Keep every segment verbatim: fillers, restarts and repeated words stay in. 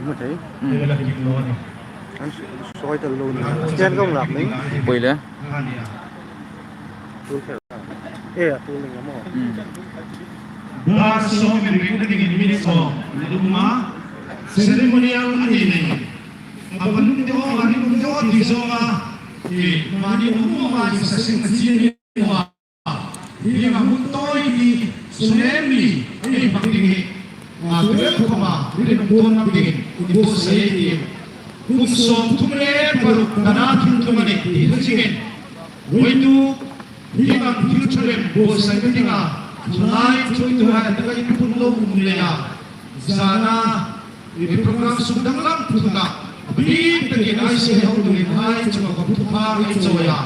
Mathei. Hmm. An soi tal lo ni. Stand kong lak ning. Poi le. Tul kher. Eh, tul ning mo. Hmm. Dar sawm in ring dingin minute sawm. Luma. Ceremonial a ni nei. A va lum deu, a ring lum deu ti zawnga. Eh, mani lum mo ma sa sing ma chi ni mo. Hi a hun tawi ni, sunem ni, ei hmang ding hi. A tuel khawma, rin tuon hmang dingin, in buotsai ei tih. Kum sawmthum le paruk, kana thil tum a nih, ti hre zingin. Voituk, hi ang thil ṭha lem buotsai ka dinga, thalai chawitu hai, taka in pun lo um leia. Zana, I program suk danglam thutna, a bik takin I C H Holding hai chunga ka thupha ei chawi a.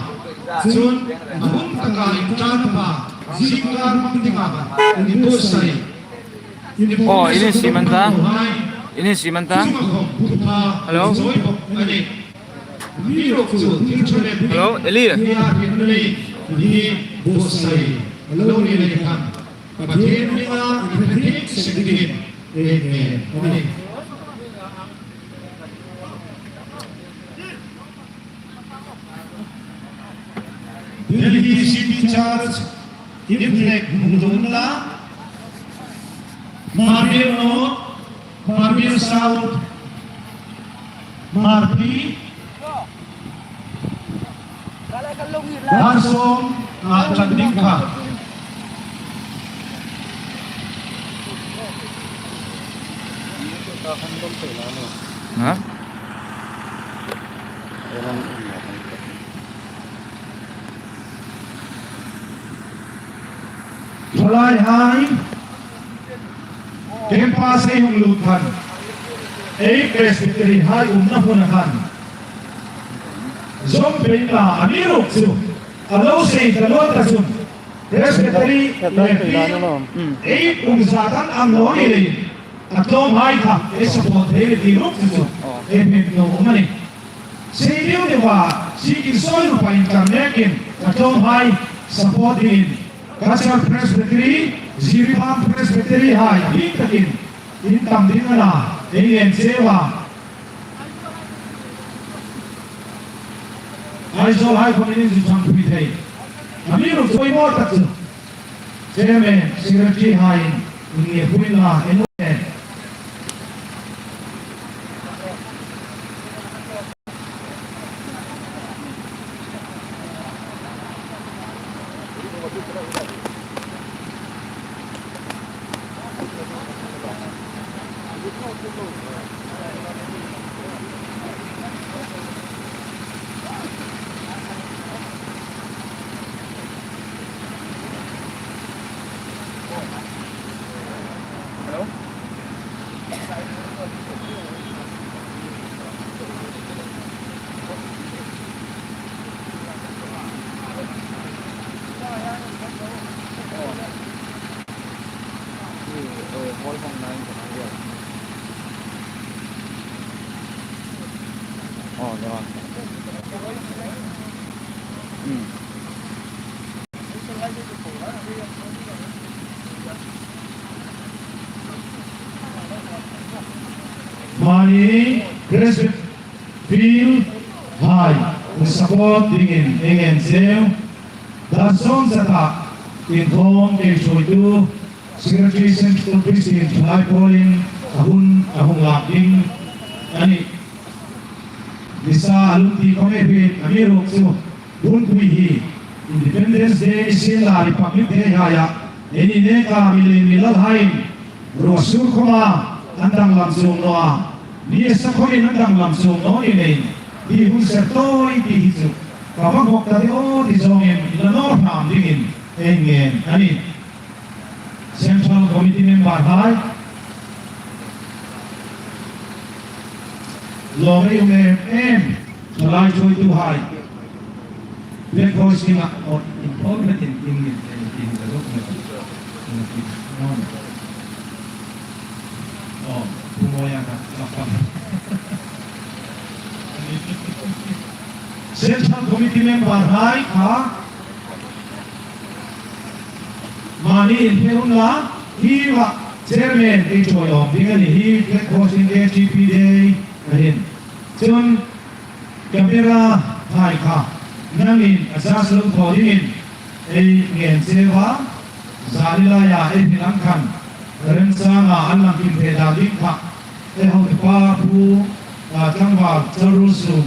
Chun, a hun taka in ṭan pha, zingkar hmang dinga, in buotsai. Oh, in insiemta. In insiemta. Hello? Hello, Eli. Hello, Eli. Pathien hminga in hre thik seng dingin. Amen. Amen. Delhi City Church, Imphek hung dum la. Hmarbiel North, Hmarbiel South, Hmarphi, Dar sawm, a, ṭan ding kha. Ha? Thalai hai. Campus ei hung lut khan, ei Presbytery hai umna huna khan, zawm pei la, amiruokchu a lo sei ta lo ta chun, Presbytery le ei um zat an ang lo ni leiin, a tlawmhai kha ei support thei ti ruok chu chu ei hmel lo um a nih. Sei deu deu a, si in sawi rupa in kan nekin, a tlawmhai support dingin, Cachar Presbytery, Jiribam Presbytery hai, a bik takin, in tam ding a na, ei ngen cheu a. Aizawl hai khawm in inzui chang pui thei. Amiruokchu poimaw tak chu. Chairman, Secretary hai, in nge pui la, en nge. Hello? Oh, no. Hmm. Mani Presbytery hai, support dingin ei ngen cheu. Dar sawm zata, inthawk kei chawitu, Secretary Central Christian Thalai Pawl in a hun a hung lak ding a nih. Nisa a lum ti khawm ei hriet, amiruokchu, hunpui hi Independence Day ni sienla Republic Day haia, eini neka mi lien mi lalhaiin ruo sur khawma an danglam chuong naw a, mi a sa khawmin an danglam chuong naw ni leiin, hi hun ser tawi ti hi chu ka va nghawk ta deu ti zawngin in la nawr hram dingin ei ngen a nih. Central Committee member hai, lawm ei um em em, thalai chawitu hai, Black Horse dinga, or involvement in, in, in, in the document. Oh, Pu Moya ka, ka pa. Central Committee member hai kha, mani in hre unla, hi va, Chairman ei ṭhuoi awm ding a ni hi, Flag Hosting Day, T P Day a hin. Chun camera hai kha nangin a sa sal thaw dingin ei ngen cheu a, zani laia ei hming ang khan remchanga an lang kim thei dan ding kha ei hotupa Pu, a, tlangval Chalrulsum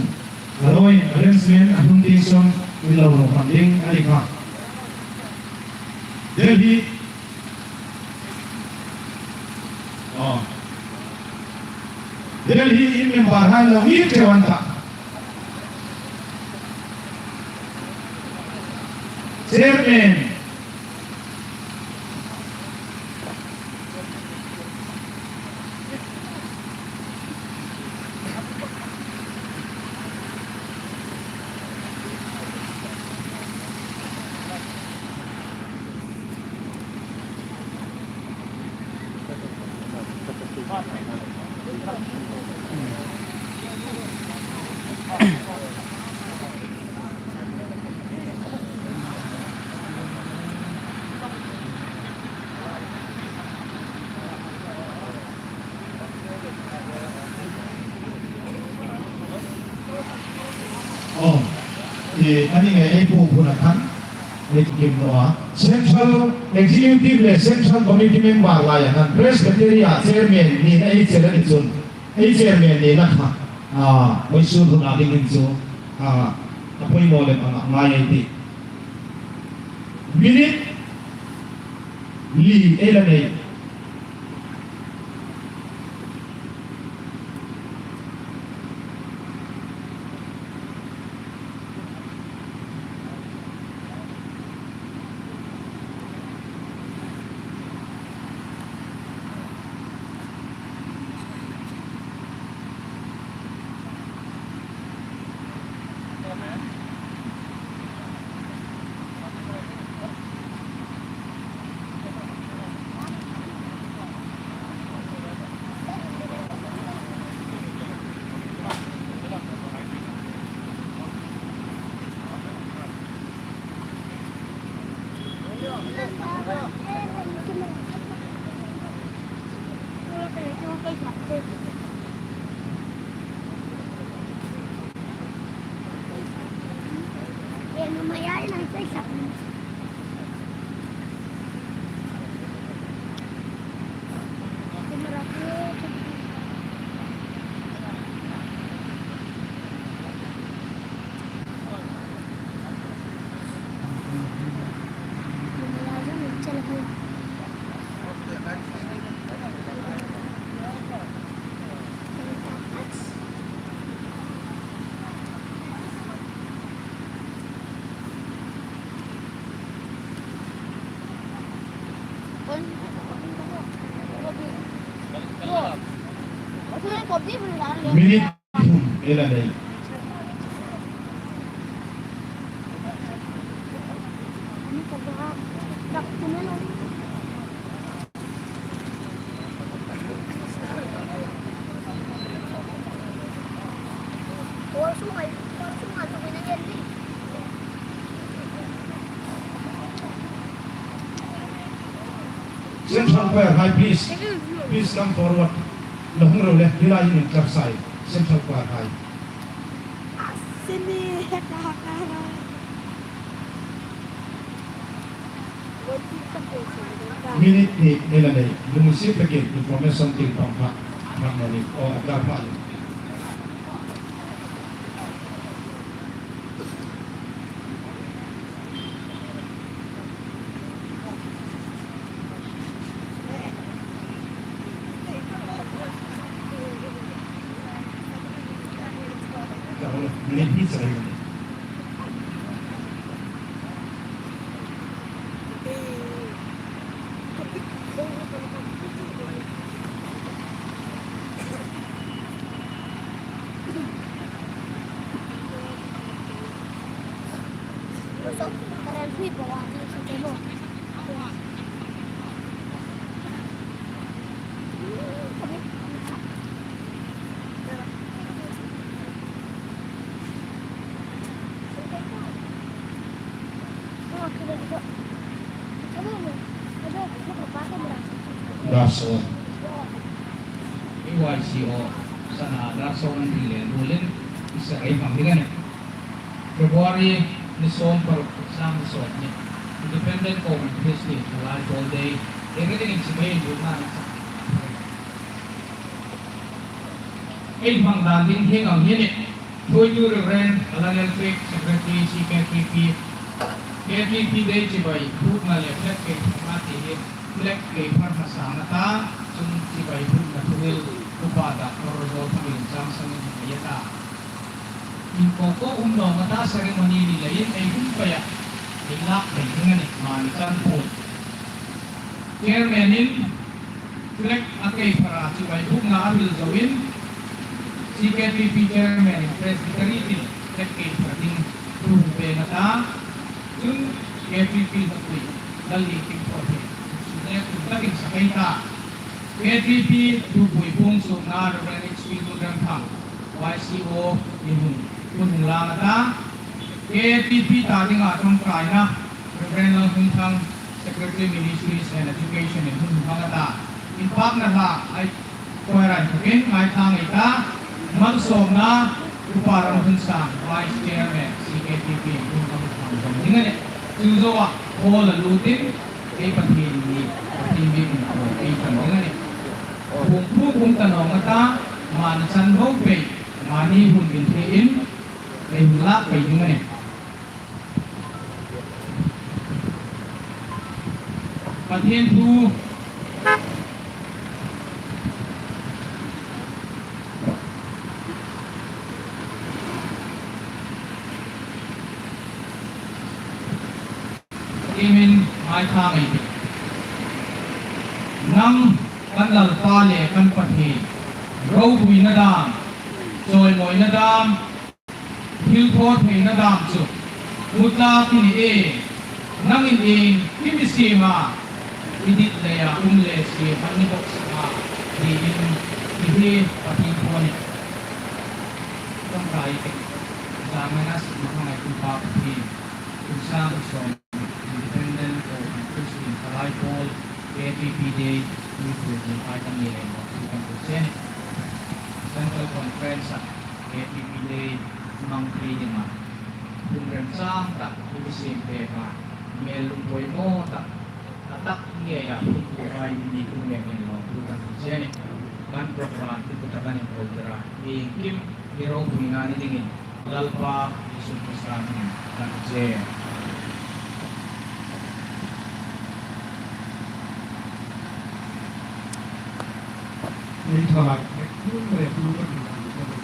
a rawi arrangement a hnung ding sawn in lo lo hman ding a ni kha. Delhi. Oh. Delhi in member hai lo ngir ṭheu an ta. Chairman. Oh, e, a ni ngei ei pu pu na khan, ei kim naw a. Central Executive le Central Committee member laia khan Presbytery-a Chairman nina ei chel a ni chun, ei Chairman nina kha, a, vawisun hun a dingin chu, a, a poimaw lem ang a ngai ei tih. Minute li ei la nei. Minute thum ei la nei. Central Choir hai, please. Please come forward. Lo hung ro le, hi lai in tlar sa ei. Central Choir hai. Minute hni ei la nei, lungsiet takin information tieng pang kha, pang mani, o, a tlar pha. Last sawm. I Y C O sana dar sawm an ti le nuolin i sa rei hmang ding a nih. February ni sawm paruk sang ni sawm ni Independent Government Christian Thalai Pawl Day. Ei ring dingin chibai inrutna ei sak. Ei hmang dan ding hi ngang hi a nih. Thuoitu Reverend Alan L. Frick, Secretary C K T P. K T P Day chibai hrutna le flag kei pharna ti hi flag kei pharna sang a ta, chun chibai hrutna thuhril Upa Doctor Rozo Thanglienchang sangin a ta. Inko ko um naw a ta, ceremony ni leiin ei hung pei a, ei lak pei ding a nih, mani chan phun. Chairman-in flag a kei phar a, chibai hrutna a hril zoin, C K T P Chairman-in Presbytery tin flag kei phar ding thu hung pêng a ta, chun K T P nupui Lalliemkim Thawthieng, sum le tum takin sa kei ta. K T P thupui puong suokna Reverend H P Lalremthang, Y C O ni hung, hun hung lang a ta. K T P ta dinga ṭawngṭaina Reverend Lalhmunthang, Secretary Ministries and Education in hun hung hmang a ta. Inpakna hla ei koirai thukin ngaithla ngei ta. Malsawmna Upa Ramhunsang, Vice Chairman, C K T P in hun hung hmang ding a nih. Chu zoa hall-a lutin, ei Pathien ni, Pathien ni inko ei ṭan ding a nih. Phung phung um ta naw a ta, mani chan ho pei, mani hun inthei in, ei hun lak pei ding a nih. Pathien thu. Tiemin ngaithla ngei ei tih. Nang kan Lalpa le kan Pathien, ropuina dam, chawimawina dam, thilthawtheina dam chu hmu tlak i ni e. Nangin iengkim i siem a, i dit leia um le siem an ni bawk si a, tiin hi hi Pathien thu a nih. Ṭawngṭai ei tih. Zan nasa hmang ei Upa Pathien, kum sang sawm Independent Government Christian Thalai Pawl K T P Day ni thu ni hai kan ni lem bawk thu kan hung che a nih. Central Conference-a K T P Day hmang thei dinga hun remchang tak, mi siem pek a, mi lungpoimaw tak, a tak ngeia hun tu hai ni ni hun lem lem bawk thu kan hung che a nih. Kan program hi tuta kan inkotir a, iengkim i ropuina ni dingin Lalpa Isu Krista hmingin kan che. Ei thalai, ei thalai, ei thalai.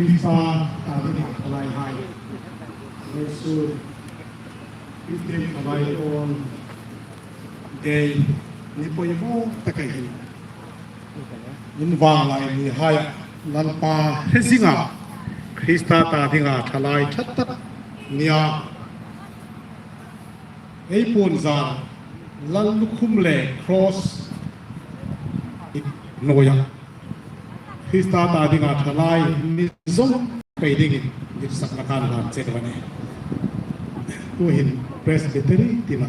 Krista ta dinga thalaihai. Jesu, Krista ta dinga thalaihai. Dei, ni poimaw taka hin. Invanglai ni haia Lalpa hre zinga, Krista ta dinga thalai ṭha tak nia. Ei puon zar, Lal lukhum le cross hnuoia Krista ta dinga thalai mi zawng pei dingin ditsakna kan hlan che ding a nih. Tuhin Presbytery tina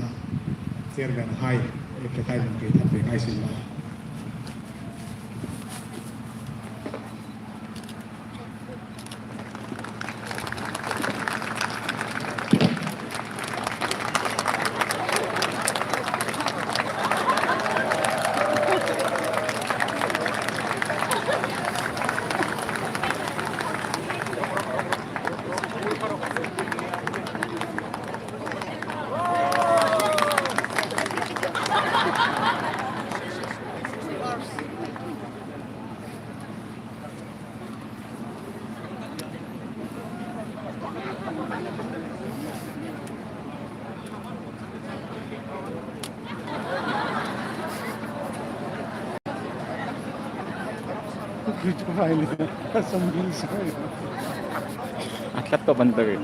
chairman hai, ei phe khai man kei than pe kai sin la. A tlat tawp an ta ve.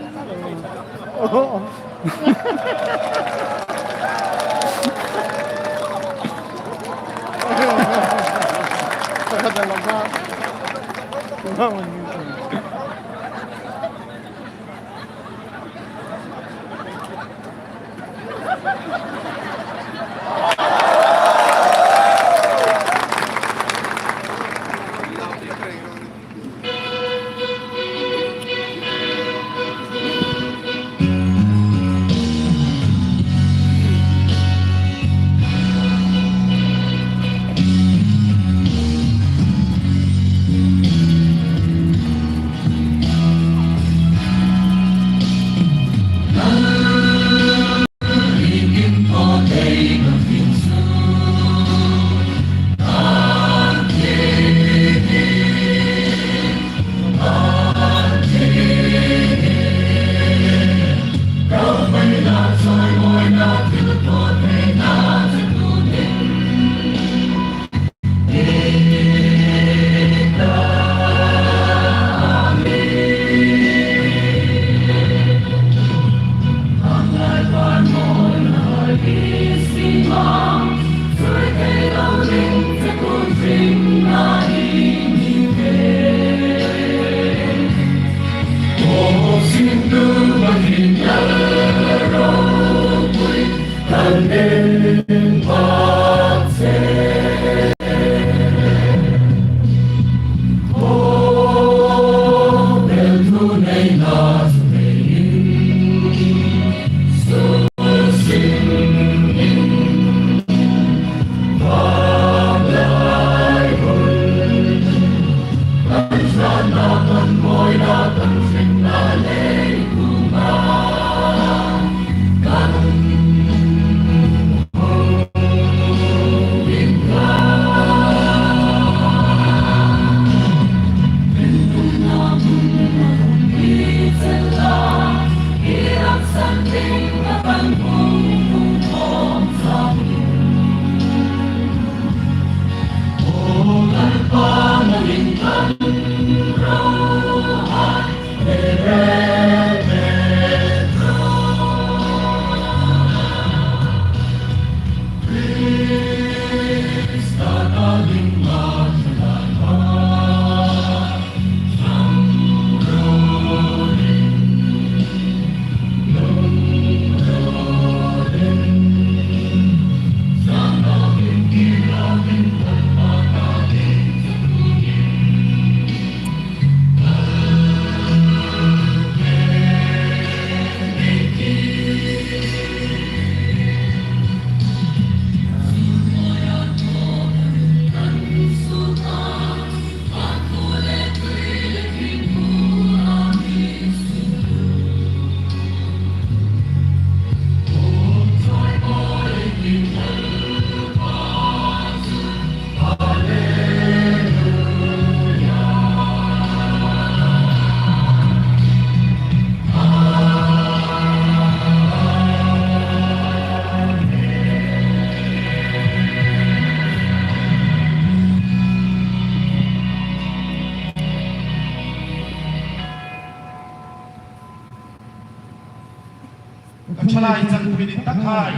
Ka ṭhalai changpui ni takhai,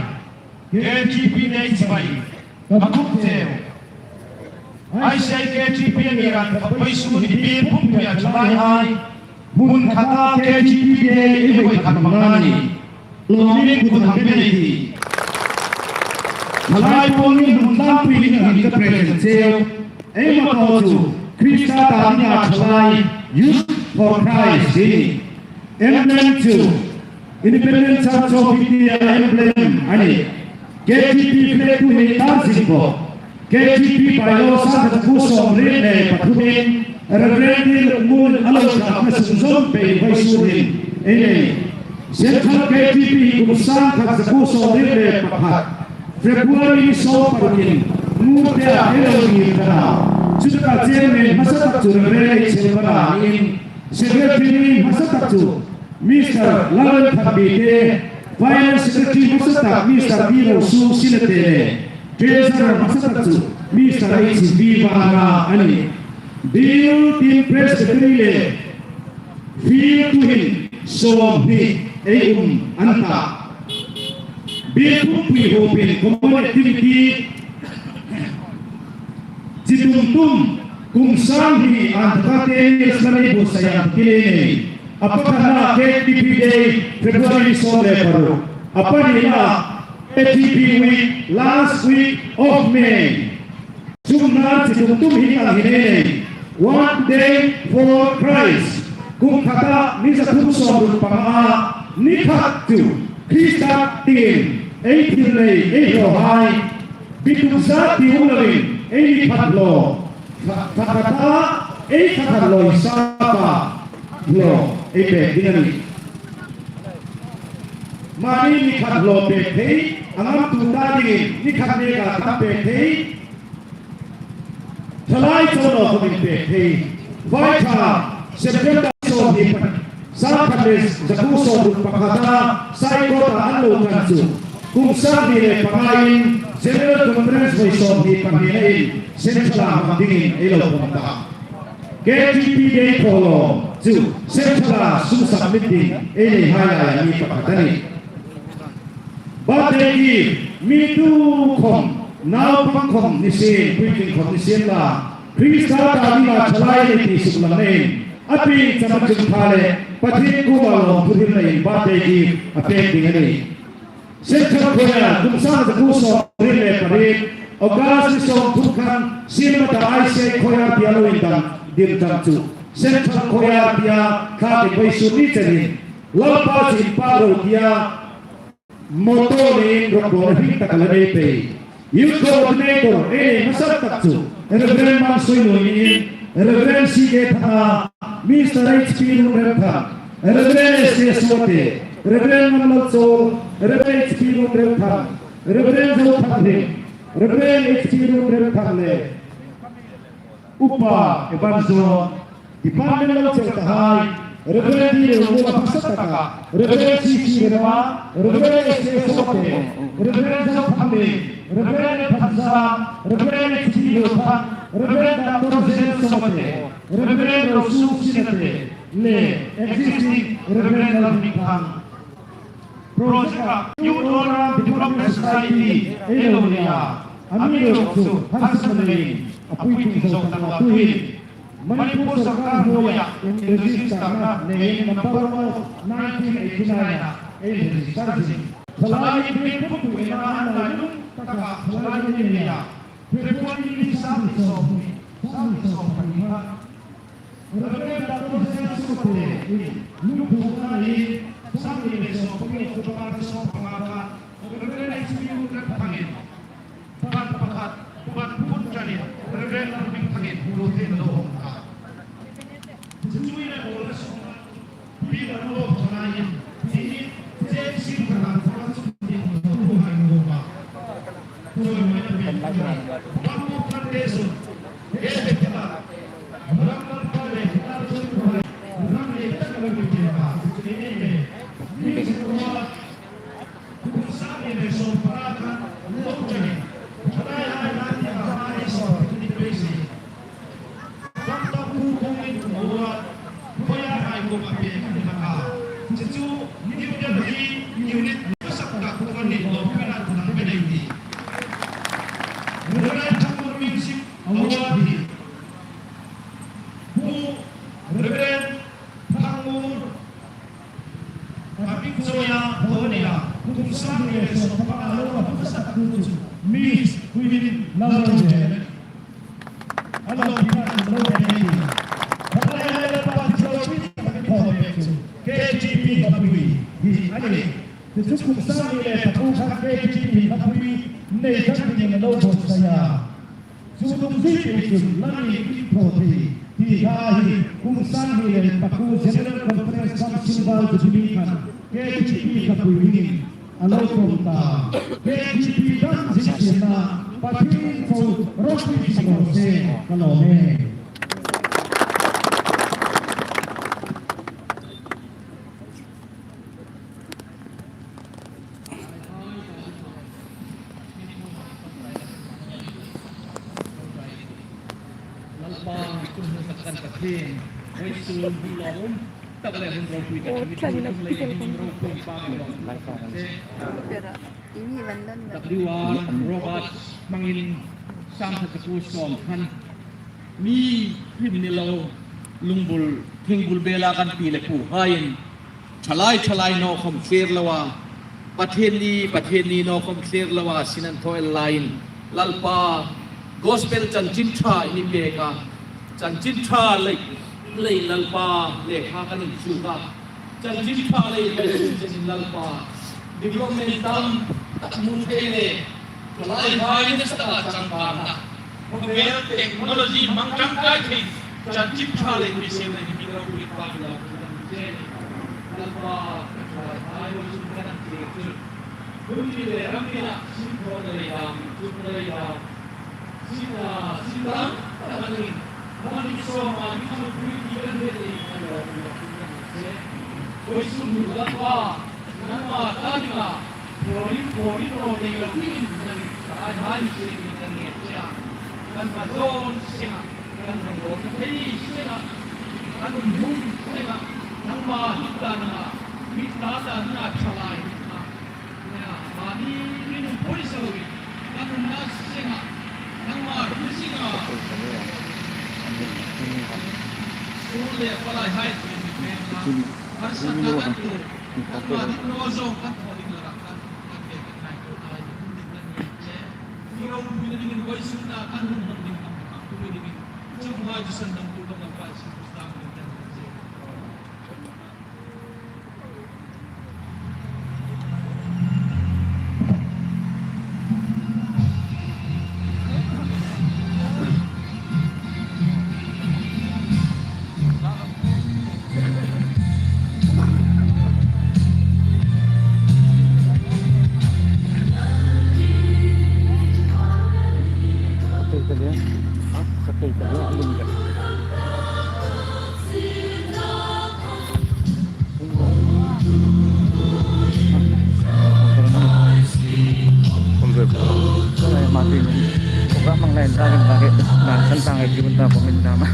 K T P nei chibai, ka khuk cheu. Ai sei K T P ni ran ka poi su ni pi phum pi a ṭhalaihai. Hmun khata K T P Day ei voi khat hmang a ni. Lawmin kut hang pe nei ti. Ṭhalai pawlin hmun tlangpui ni ka present cheu. Ei motto chu Krista ta dinga ṭhalai, Youth for Christ hi. Emblem chu Independent Church of India emblem a nih. K T P flag tu hi tar zing bawk. K T P bylaw sangkhat zakuo sawmriet le pathumin Reverend Dil Ngun a lo tlakna sung zawng pei vawisun hin ei nei. Central K T P kum sangkhat zakuo sawmriet le pakhat February ni sawm parukin Ngurtea ei lo ngir ta a. Chutaka chairman hmasa tak chu Reverend H L Bara niin, secretary hmasa tak chu Mister Lalremthanbite, finance secretary hmasa tak Mister T Rosu Sinate le treasurer hmasa tak chu Mister H V Vara a nih. Bill tin Presbytery le field tu hin sawmhni ei um an ta. Bill pumpui hopin common activity chi tum tum kum sang hni an ta te ni sla nei bu sa yang ti le nei. A pathana K T P Day February sawm le paruk. A pahnina A T P Week last week of May. Chungna chi tum tum hi ang hi nei nei. One day for Christ. Kum khata ni za thum sawmruk panga ni khat chu Krista tin ei thil nei ei hlawhai. Bituk za ti um lovin ei ni khat hlaw. Kha, kha khata ei kha khat hlaw sapa hlaw ei pek ding a nih. Mani ni khat hlaw pek thei, a ngamtu ta dingin ni khat neka tam pek thei. Thalai chauh lo khawmin pek thei. Vai tha, September sawmhni pa, sangkhat le zakuo sawmruk pakhata, Saikota an lo tlan chu. Kum sang hni le pangain, General Conference voi sawmhni pahnina in, Central a hmang dingin ei lo pawm ta. K T P Day thaw lawm chu Central a sum submit ding ei nei hai laia mi pakhat a nih. Birthday gift, mi tu khom, naupang khom ni sien, puitling khom ni sien la, Krista ta dinga thalai ni ti suklang nei, a pieng chama chungtha le, Pathien kuoma lawmthu hril leiin birthday gift a pek ding a nih. Central Choir, kum sang zakuo sawmriet le pariet, August ni sawmthum khan, Sielmata I C I Choir tia lo indang, dim dam chu. Central Choir tia, kha ke vawisun ni chenin, Lalpa chu inpak ro tia, motto nein ropui hring taka la nei pei. Youth Coordinator, ei nei hmasa tak chu, Reverend Mansoi Nuoiin, Reverend C K Thanga, Mister H P Lungremthang, Reverend S K Suote, Reverend Ngamlalchol, Reverend H P Lungremthang, Reverend Zothangring, Reverend H P Lungremthang le Upa Evangelist Department lo chel ta hai, Reverend Di Leu Muol a hmasa taka, Reverend C C Rema, Reverend S K Suote, Reverend Zothangring, Reverend Phanzam, Reverend H P Leuthang, Reverend Doctor Zel Suote, Reverend Rosung Sinate, le existing Reverend Lalhmingthang. Project-a Youth All Round Development Society ei lo nei a, amiruokchu harsatna leiin a puitling zo tak a, tuhin Manipur sawrkar hnuoia inregister-na neiin number one of nineteen eighty-nine-a ei register zing. Thalai biel pumpui ena an lailung taka thalai ei nei a, February ni sawmhni, sawmhni sawmpahni khan Reverend Doctor Zel Suote in lungphumna leiin sangni le sawmpahni October sawmpanga khan Reverend H P Lungremthangin ban pakhat, ban phun ṭanin Reverend Lalhmingthangin hmu theiin a lo hawng a. Chu chu in a bawlna sung Peter Lawp Thalai in, tiin, James Silverman Thalai chu tiin, Thalai Lawp a. Chawimawi a pek a nih. Bamboo plantation, e, e, ram lam pa le, ram le tak lo ni te ka, e, e, e. Ni chu wa, kum sangni le sawmpanga khan lo ṭanin, Thalai hai hai ti ka hai sawr ti pei si. Doctor Pu Kong in Kumawa, Koya hai kuoma pek a ni hlak a. Chu chu New Delhi unit hmasa tak kuoma ni lo pui na tu na be nei ti. Reverend Thangmur Music Award hi Pu Reverend Thangmur a hming chawia thaw a nei a, kum sangni le sawmpanga lo a hmasa tak tu chu Miss Queen Lalroze. A lo pi tak lo nei a. Khatlai hai Lalpa chu lo pi tak thaw pek chu K T P Khapui hi a nih. Chu chu kum sangni le pathum khan K T P Khapui nei tak dingin a lo buotsai a. Chu dungzui pei chun Lalpa in thaw thei ti kha hi kum sangni le pakuo General Conference Council Silver Jubilee khan K T P Khapui hmingin a lo tlung ta. K T P dam zing sienla, Pathien tho ropui seng raw se ka lawm e. Lalpa, Kan Pathien, vawisun hun lawmum tak le hun ropui tak hi mi tum lei hin ropui pa mi lawm. Lai pa kan. Pera, i mi van lan na. W R Roberts hmangin sangkhat zakuo sawm khan mi hrim ni lo lungbul thingbul bela kan pi le pu haiin thalai thalai naw khom thlir loa, Pathienni, Pathienni naw khom thlir loa sin an thaw el laiin, Lalpa, Gospel chanchin ṭha i mi pek a, chanchin ṭha lei, lei Lalpa, lekha kan inchuk a, chanchin ṭha lei kan inchuk chenin Lalpa, development tam tak hmu thei le, thalai hai nasa taka changkanna, khawvel technology hmang ṭangkai thei, chanchin ṭha lei mi sem lei mi ropui pa mi lawm. Lalpa, thalai hai lo sin kan ti chu. Hun ti le ram ti la, sin thaw lei dam, tut lei dam. Sin a, sin dam, ta ma ning. Mani so ma ni chu pui ti kan le lei kan lo. Vawisun hun Lalpa, nangma ta dinga, Korin, Korin ro nei lo dingin nang ta hai hai se ni kan nge che a. Kan ma don se a, kan ma don thei se a, kan um hum se a, nangma hi ta na, mi ta ta na thalai a. Mani mi nung poi sa lo, kan um na se a, nangma ru se a. Su le palai hai se ni pe na. Har sa ta kan tu. Program hmang lai ta kan ta ke, dan san ta ngai ki bun ta comment dam a.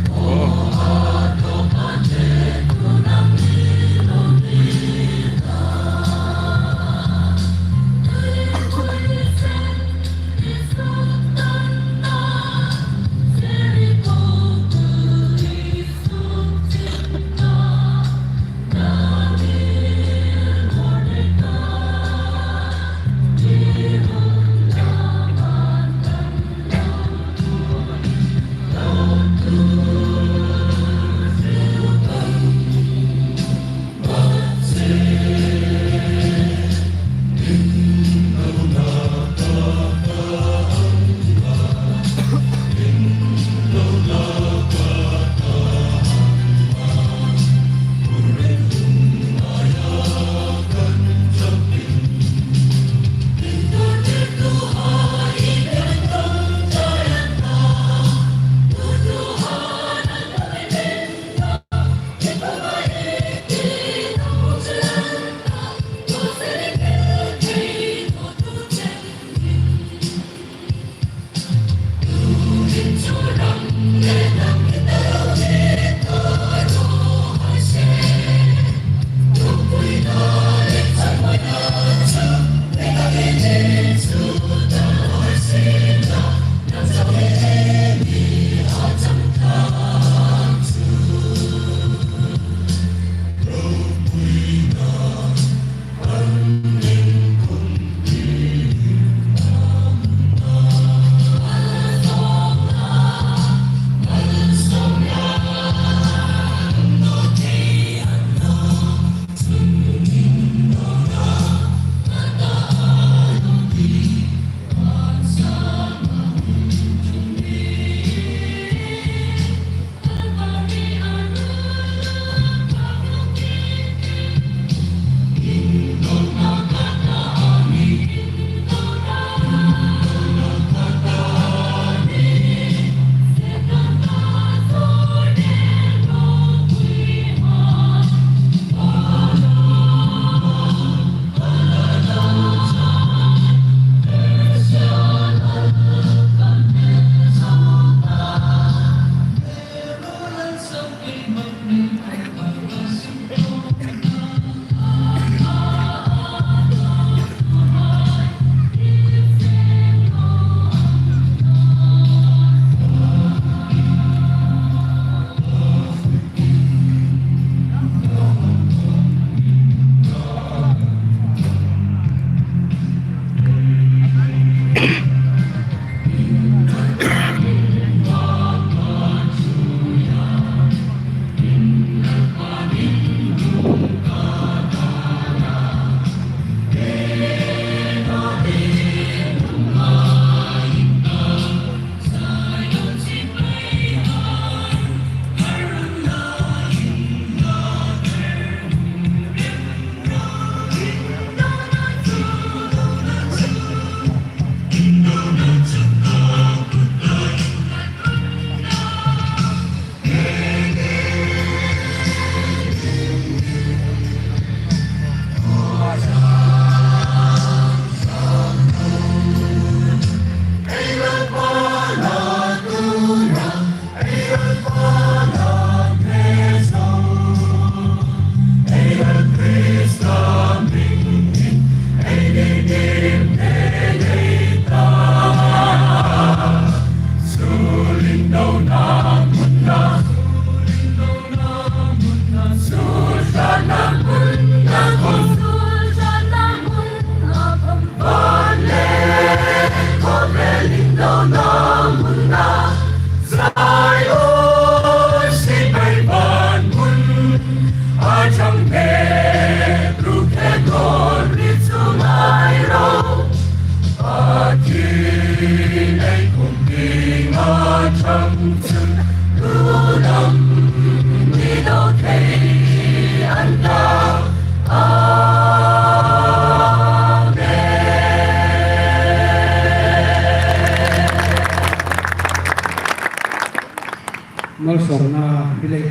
Malsawmna hi lei.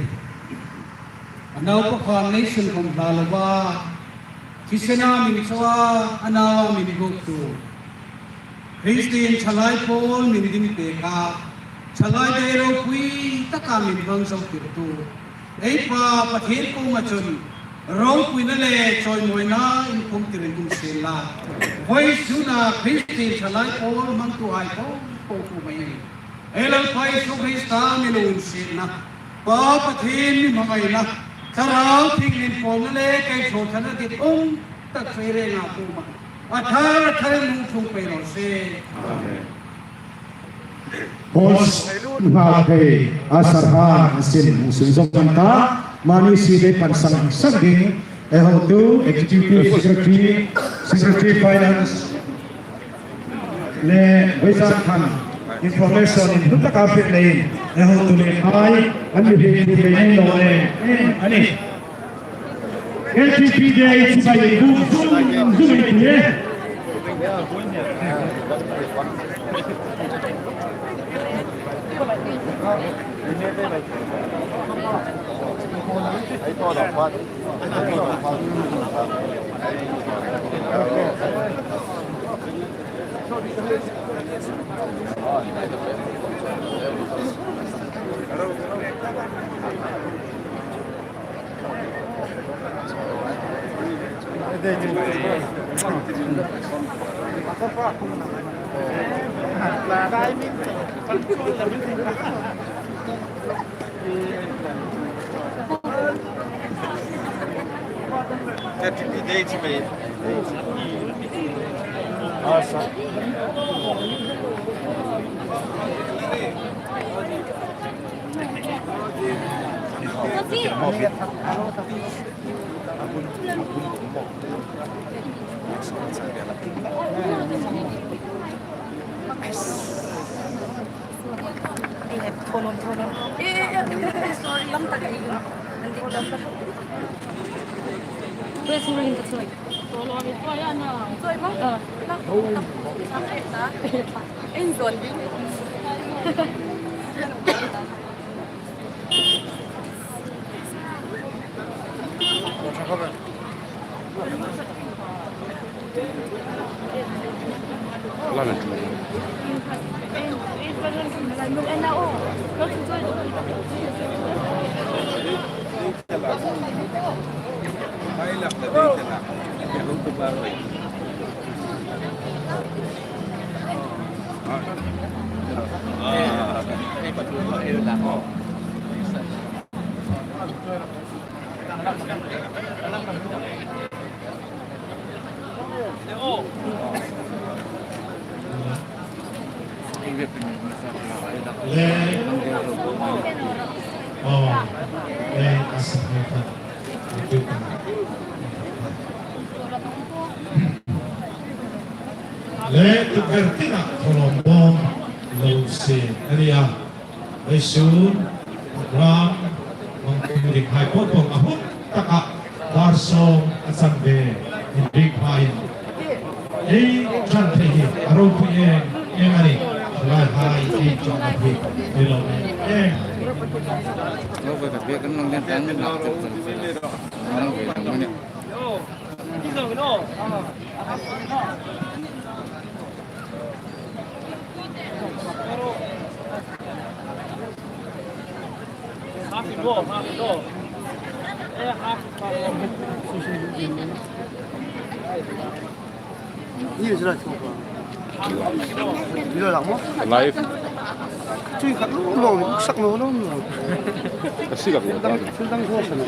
A naupa khan nation khom hla lo va, thisena min chawi a, a naua min buktu Kristien ṭhalai pawl min ding pek a, ṭhalai dei ropui taka min hmang zo tirtu ei Pa Pathien kuoma chun ropuina le chawimawina inkhum tirin um sien la. Vawisuna Kristien ṭhalai pawl hmangtuhai po po kuoma ei Lalpa Isu Krista mi lunginsietna, Pa Pathien mi hmangaina, Thlarau Thienghlim pawlna le kaihrawhthana dit um tak fei renga kuoma a thar tharin hung tlung pei raw se. Amen. Boss Nghakhei a sarhan a sin hung sunzawm an ta, mani si dei pan sang sang ding, ei hotu Executive Secretary, Secretary Finance, le vawisun khan information in hlu taka pek leiin ei hotu le hai an mi hei thu pei nei lo le, eh, a nih. K T P Day chibai buk zum zum ei ti e. Thawlawm, thawlawm. Eh, eh, eh, eh, sorry. Lam tak ei. An dik lam tak. Where's Maureen? That's right. Thawlawm, thawlawm, thawlawm. Ah. Lam tak. Ei zon. Le tukver tina thawlawm bawm lo se a nih a. Vawisun program hmangtu dinghai po po a hun taka dar sawm a chang ve inbik hmain ei ṭan thei hi a ropui eng eng a nih. Laihai ei ṭan a hi ni lo eng eng. Lo ve ka bek kan long den tang min lak tel tel. Nang ve kan mani. Live. Chui khat lo lo, sak lo lo lo. Ka si ka lo. Thil dang, thil dang ko sa lo.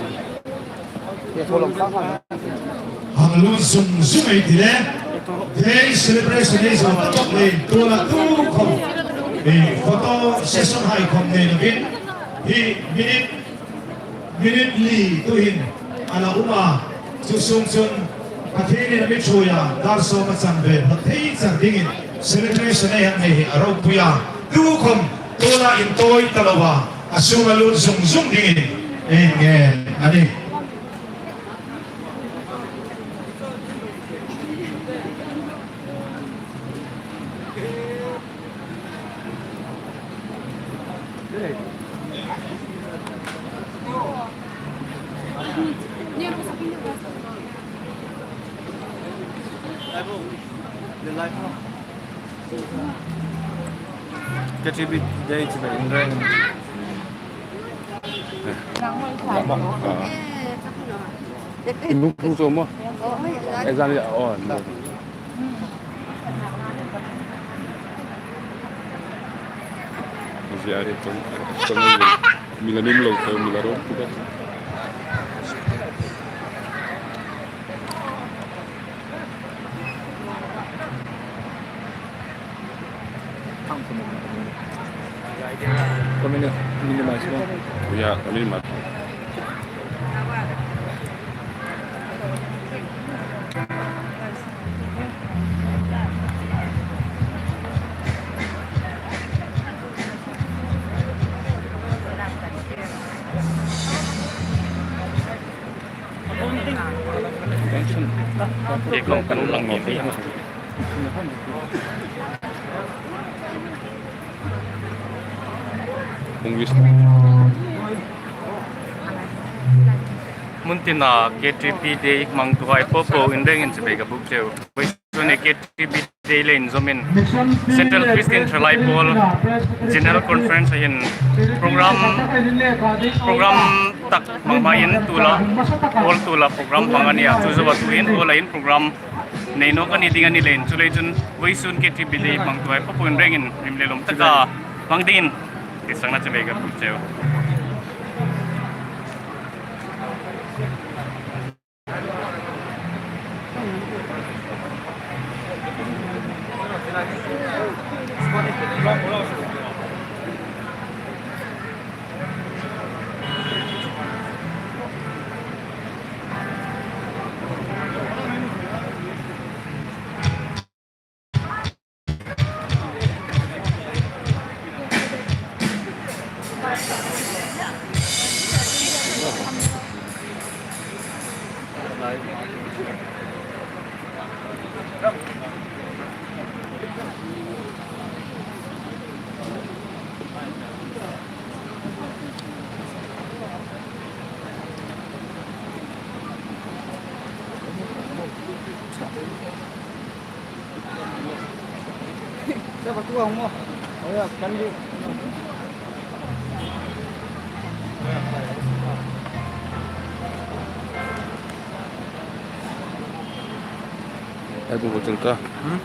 Hang lung sung sung ei ti le. Day celebration ei zong tok le, tu la tu khom. Ei photo session hai khom nei lo vin. Hi minute, minute li tu hin a la um a. Chu sung chun Pathienin a mi ṭhuoi a, dar sawm a chang ve, Pathien chang dingin. Celebration ei hang nei hi a ropui a, tukhom tuola intawi ta loa, a sunga lut zung zung dingin ei ngen a nih. Ka T V dei chu bai in reng. Lung lung zo mo. Exam ya, oh, no. Zia ri chun, chun mi la nim lo, mi la ro. Kami ni, minimize mo. Yeah, minimize. Tension. Ekong kan lang mo. Hung wis. Mun tina K T V Day hmangtuhai popo in rengin chibai ka buk cheu. Vawisun K T V Day le inzawmin Central Christian Ṭhalai Pawl General Conference-a hin program, program tak hmang hmain tula, hall tula program hmang a nih a. Chu zoa tuhin hall-a hin program nei nawk a ni ding a ni leiin, chuleiin chun vawisun K T V Day hmangtuhai popo in rengin hlim le lawm taka hmang dingin hrisangna chibai ka buk cheu. Ai, bu bu chun ta. Hmm?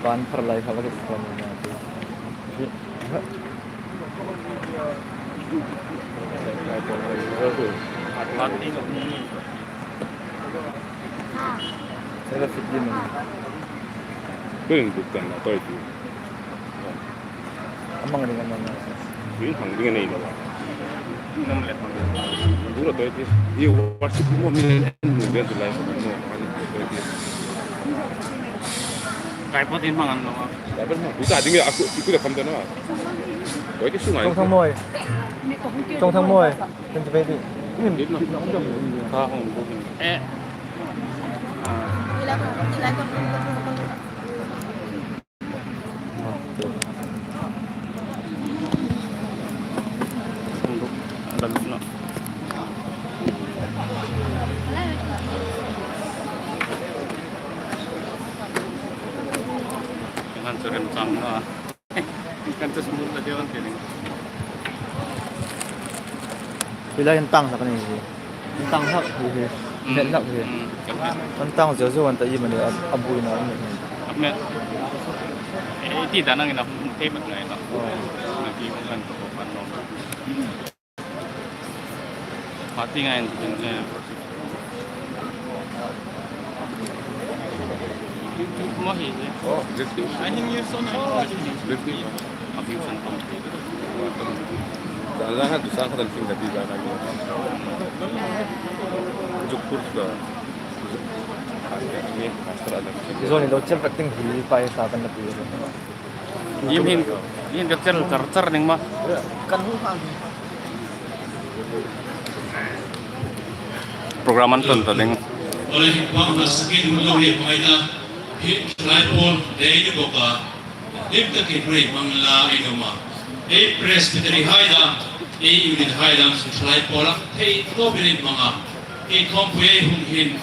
Ban phar lai kha ba ki phone na. Era fit din. Ko in buk kan na toi tu. Amang ring amang. Ko in hang ring nei lo. Dura toi ti. Iu WhatsApp mo mi en mu ben tu lai mo. Kai po tin hmang an lo. Uta ding aku, aku dah kamu tahu na. Kau itu sungai. Chawngthangmawi. Chawngthangmawi. Kan ti bai di. Ini. Eh. Kan chu rem chang naw. Kan chu smooth la deu an ti ding. Hi lai an tang hlak a ni hi. An tang hlak hi hi. Mm. Met hlak hi. Mm, kan met. An tang zeu zeu an ta i mani a, a buoina an met hi. A met. Eh, ti dan angin a hung thei mat ngai naw. Oh. Na ti hung kan ko pan naw. Party ngai ang tin, eh. Mo hi, eh. Oh, good thing. I think you're so nice. Good thing. A view san tong. Dah, dah, dah, dah, dah, dah, dah. Juk pur ka. Ni, master ada. Zoni lo chem practicing hi pa sa kan na pi. Im hin, im hin ka chel char char ning ma. Kan hu hang. Program an ton ta ding. Ole hi pa na sakin lo hi mai ta. Hi lai pon dei ni boka. Lim takin rei mang la i numa. Ei Presbytery hai dam, ei unit hai dam, lai pola thei to bin mang a. Ei khawmpui ei hung hin.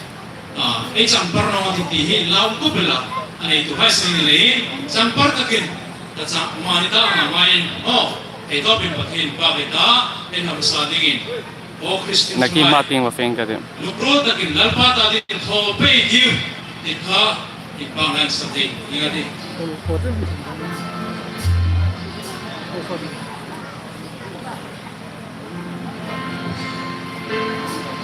A, ei changpar naw ti ti hi lau kup el a, a neituhai seng ni leiin, changpar takin, ta chang mani ta, a mai, o, ei tawpin Pathien pa ke ta, ei hamsa dingin, o Christian. Naki hai. Ma ting va feng ka ti. Lukro takin Lalpa ta ding thaw pei diu, ti kha, i pang han sa ti, i nga ti.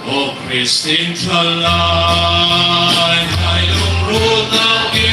O Christian thalai, hai lungruol ta ki.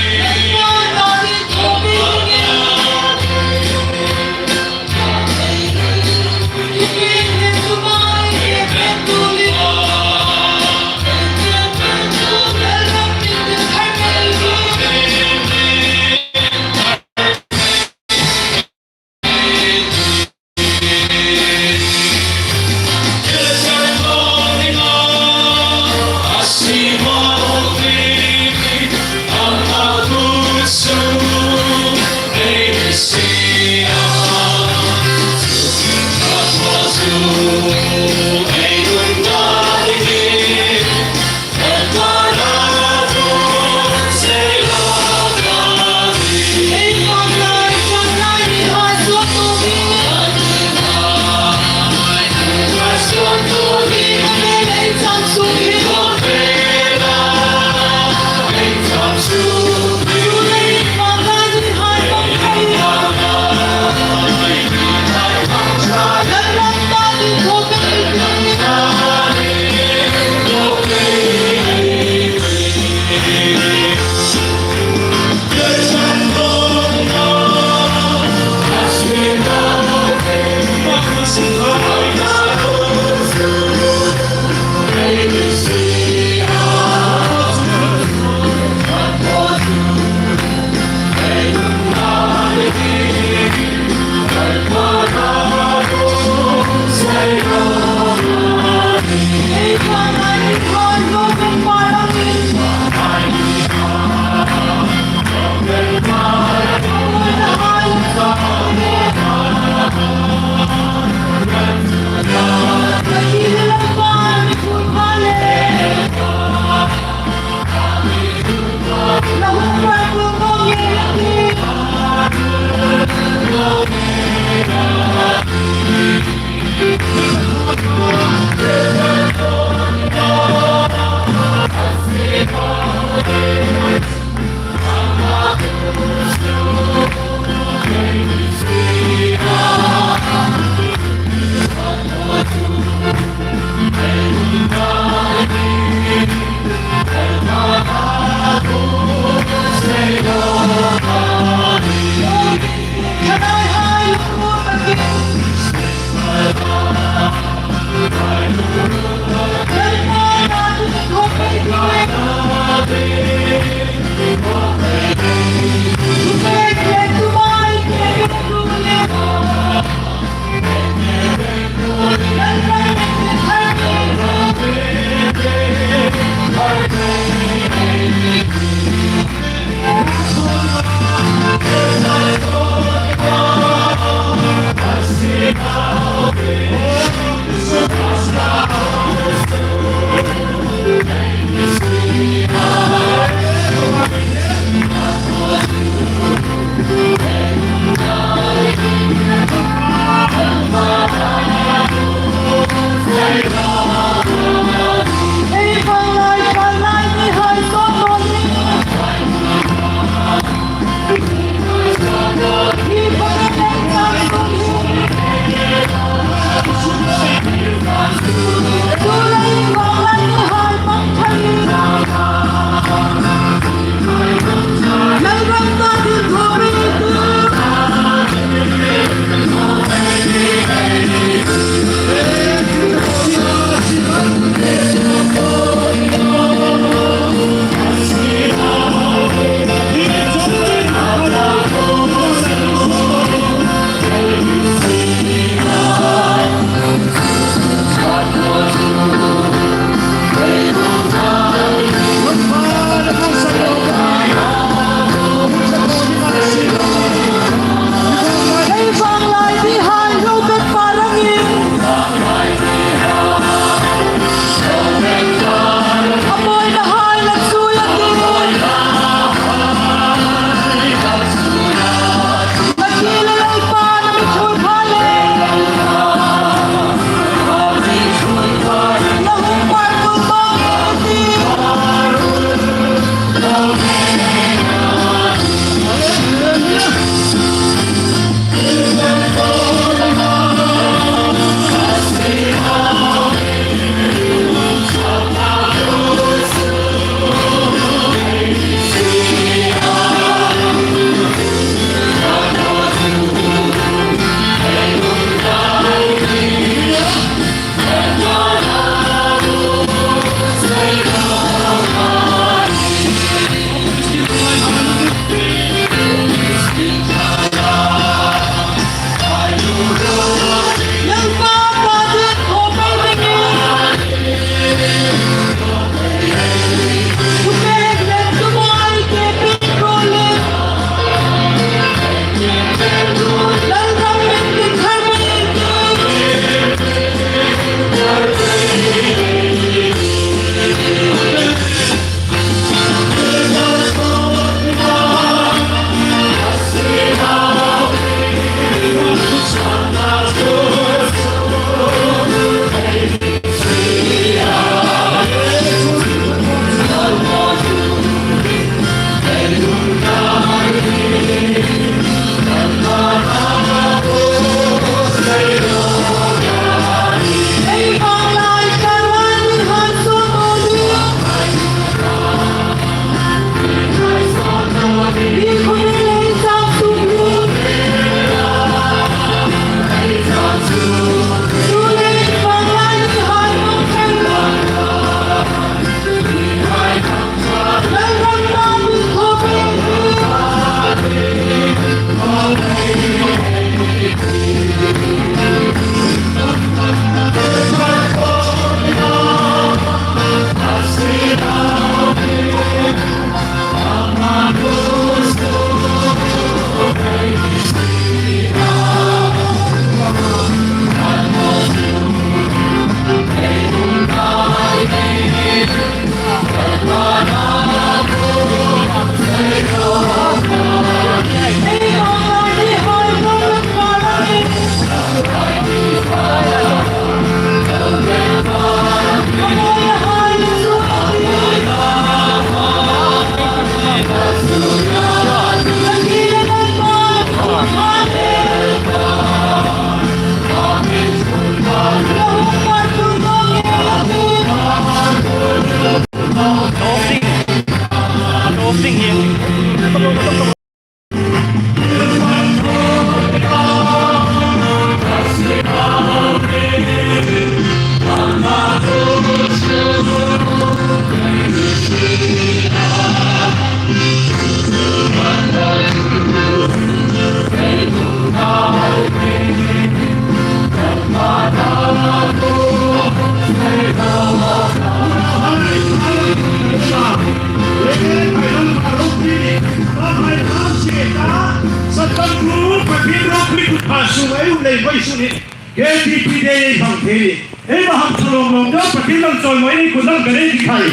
A sunga ei um lei vawisun hi K T P Day ei hmang thei a nih. Ei ma hang thalawm lawm deu Pathien lam chawimawi ei kut lam kan ei ti khai.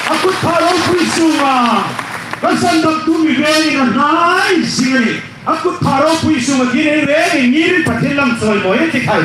A kut ṭha ropui sunga ka sandamtu mi rengin a hnai zing a nih. A kut ṭha ropui sunga ding ei rengin ngir Pathien lam chawimawi ei ti khai.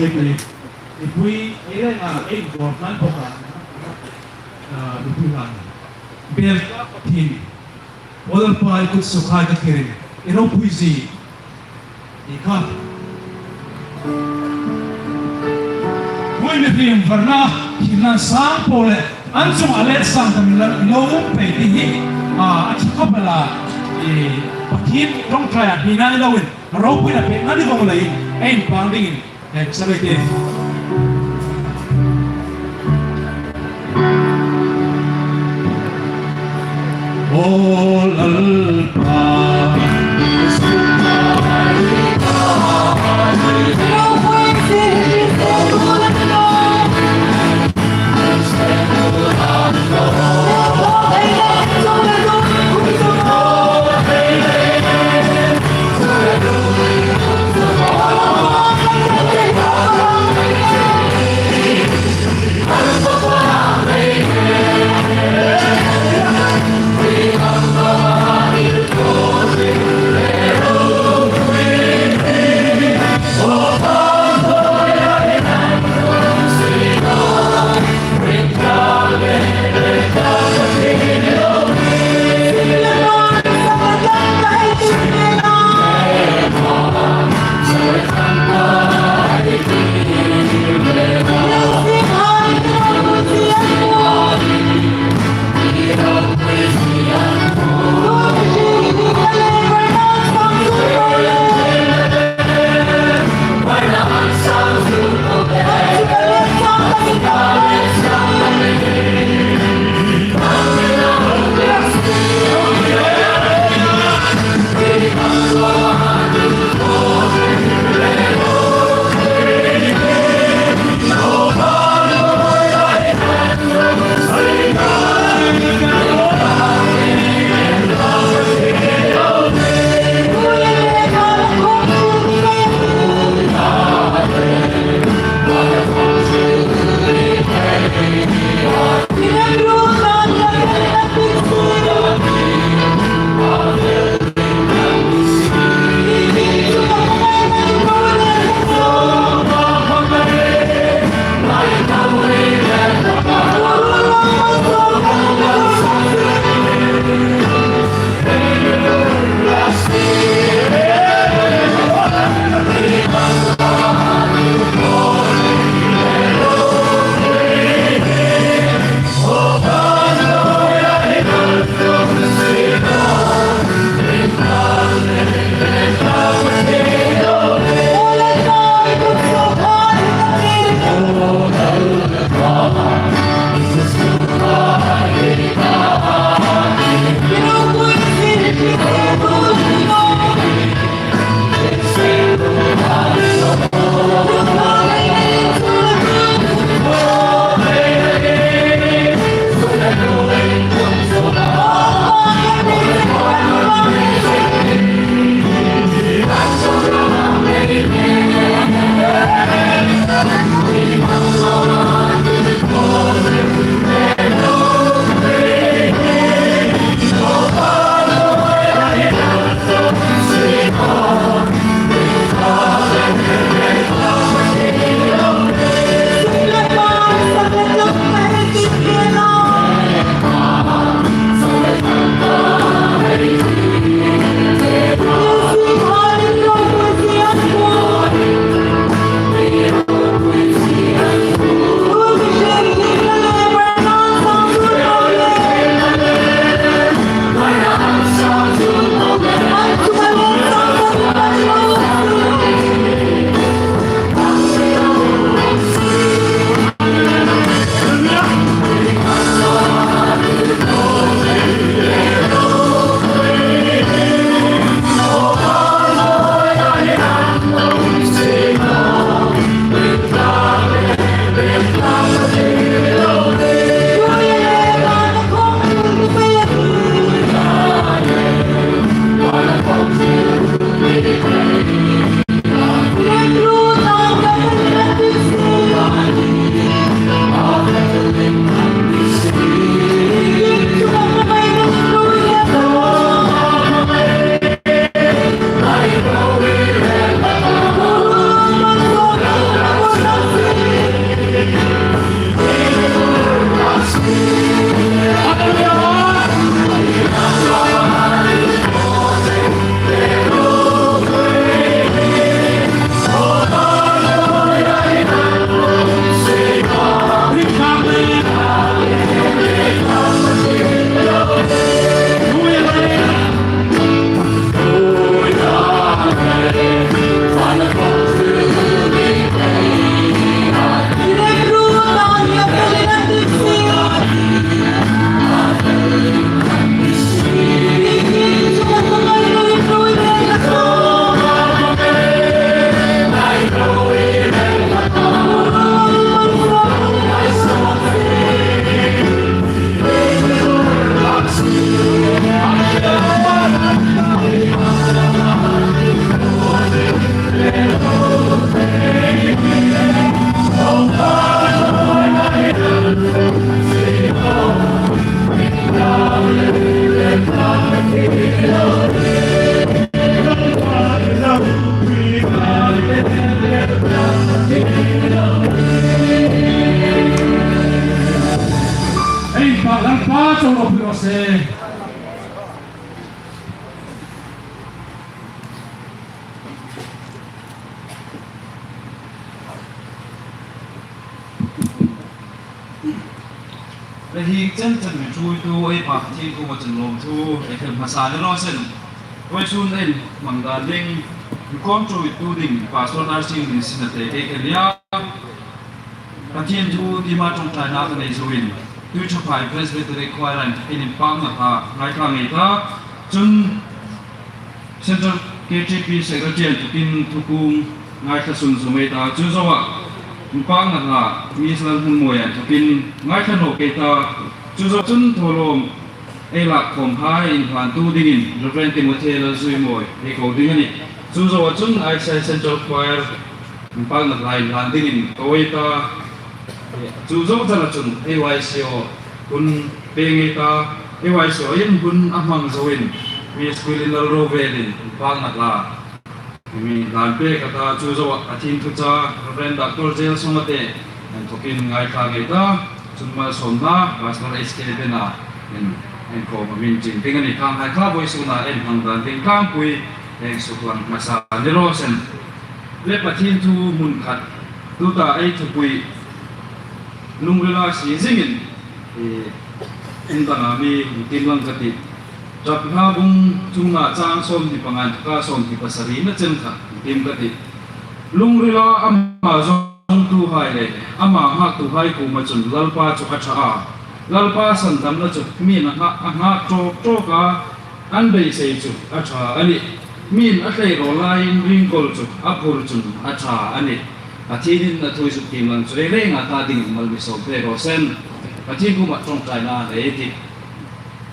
Ipui, ei le nga, ei dor nan bok a, ah, ipui han. Bel ka Pathian. Lalpa i kut sukha ka kirin. I ropui zie. I kha. Ipui mihriem varna, hi nan sang po le, an chung a let sang tam la, lo pei ti hi. Ah, a chi khop la. I Pathian ṭawngṭai a, hi nan lo in. Ropuina pêkna ni vawng leiin, ei inpâk dingin, eh, sa rei te. O Lalpa. Ei pa, Lalpa chawlawpui raw se. Le hi chen chen mi ṭhuoitu ei Pa Pathien kuoma chun lawmthu ei hril hmasa ni raw se. Vawisun ei hmang dan ding, inkhawm ṭhuoitu ding Pastor Narsing Nisinate kei ka nih a. Pathien thu tima ṭawngṭaina ka nei zuin, Tuiṭhaphai Presbytery Choir-in inpakna hla ngaithla ngei ta. Chun Central K T P Secretary inthokin thukuong ngaithla sunzawm ei ta. Chu zoa inpakna hla Miss Lalhmunmawia inthokin ngaithla nawk ei ta. Chu zoa chun thawlawm ei lak khawm hai inhlantu dingin Reverend Timothy Lalzuimawi ei ko ding a nih. Chu zoa chun I C I Central Choir inpakna hla inhlan dingin ko ei ta. Chu zo chana chun A Y C O hun pêng ei ta, A Y C O in hun a hmang zoin Miss Quilin Lalrovelin inpakna hla mi hlan pêk a ta. Chu zoa Pathien thuchah Reverend Doctor J L Songate inthokin ngaithla ngei ta. Chun malsawmna Pastor H K Bena in, inkhawm a min chin ding a nih. Khanghai kha vawisuna ei hmang dan ding tlangpui ei suklang hmasa ni raw se. Le Pathien thu hmun khat, tuta ei thupui lungrila si zingin, eh, in danga mi intiem lang ka tih. Ṭap hla bung chunga chang sawmhni panga inthoka sawmhni pasarina chen kha intiem ka tih. Lungrila ama zawngtuhai le ama nghaktuhai kuoma chun Lalpa chu a ṭha a. Lalpa sandamna chu miin a nghak, a nghak ṭawk ṭawk a, an beisei chu a ṭha a nih. Miin a tleirawl laiin ringkawl chu a phur chun a ṭha a nih. Pathienin a thu zuk tiem lang chu ei renga ta dingin mal mi sawm pek raw se. Pathien kuoma ṭawngṭaina nei ei tih.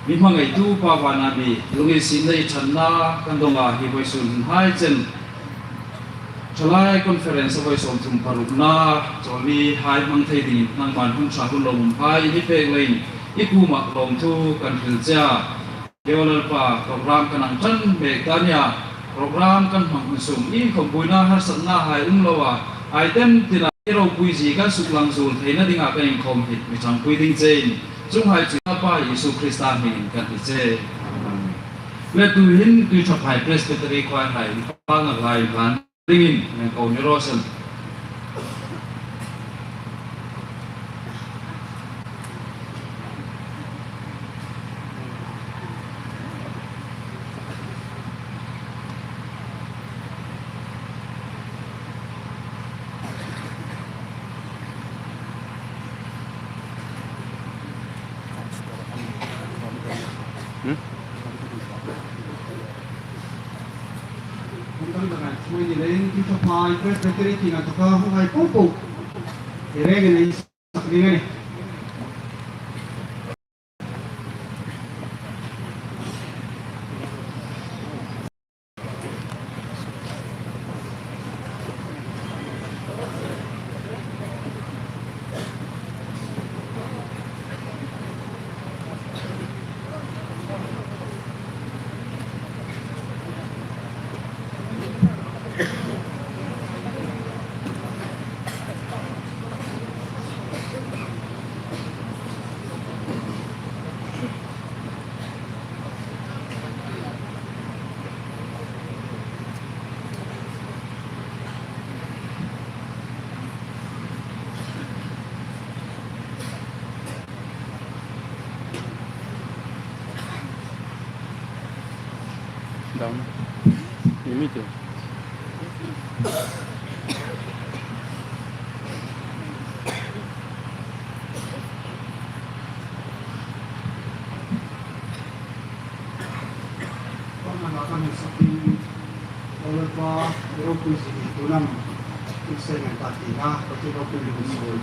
Mi hmangaitu Pa vana mi, lunginsietna i ṭhanna kan dong a, hi vawisun hai chen Thalai Conference a vawi sawmthum parukna chawlni hai hmang thei dingin nangman hun ṭha hun lawmum hai i ni pek leiin i kuoma lawmthu kan hril che a. Heo Lalpa, program kan hang ṭan mek ta nia, program kan hmang hun sung iengkhawm buoina harsatna hai um loa, item tina i ropuizie kan suklang zuol theina dinga kan inkhawm hi mi ṭhangpui ding chein, chuonghai chu Lalpa Isu Krista hmingin kan ti che. Amen. Le tuhin Tuiṭhaphai Presbytery Choir hai inpakna hla inhlan dingin kan ko ni raw se. Hmm? Kan dang dang ai, chuoi ni leiin, Tuiṭhaphai Presbytery tieng inthoka hung hai po po ei rengin ei sak ding a nih. Down. Limite. Lalpa, i ropuizie hi tu'n am thil seng an ta ti na, Pathien ropui ding soi.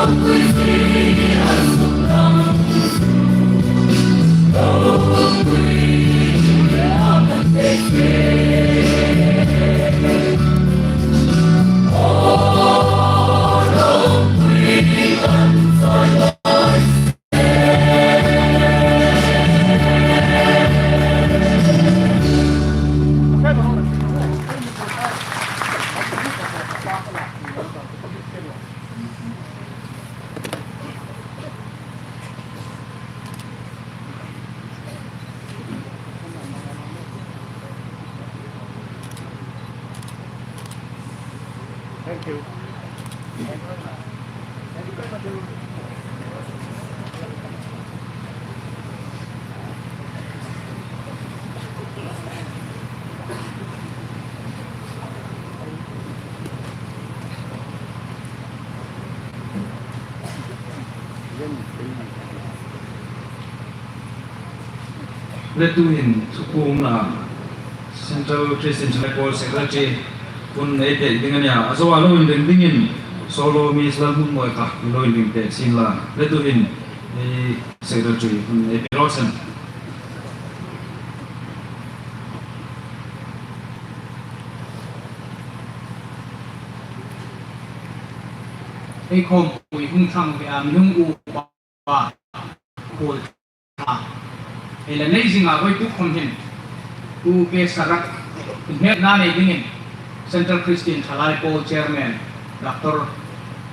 Thank you. Le tuhin thupuongna Central Christian Church Secretary hun ei pek ding a nih a. A zo a lo inring dingin Solo Miss Lalhmunmawi kha lo inring pek sien la. Le tuhin ei Secretary hun ei pek raw seh. Ei khawmpui hung thang ve a, mi hung upa, khuol tha ei la nei zinga vawituk khom hin Pu K. Sarat hmêlna nei dingin Central Christian Thalai Pawl Chairman Doctor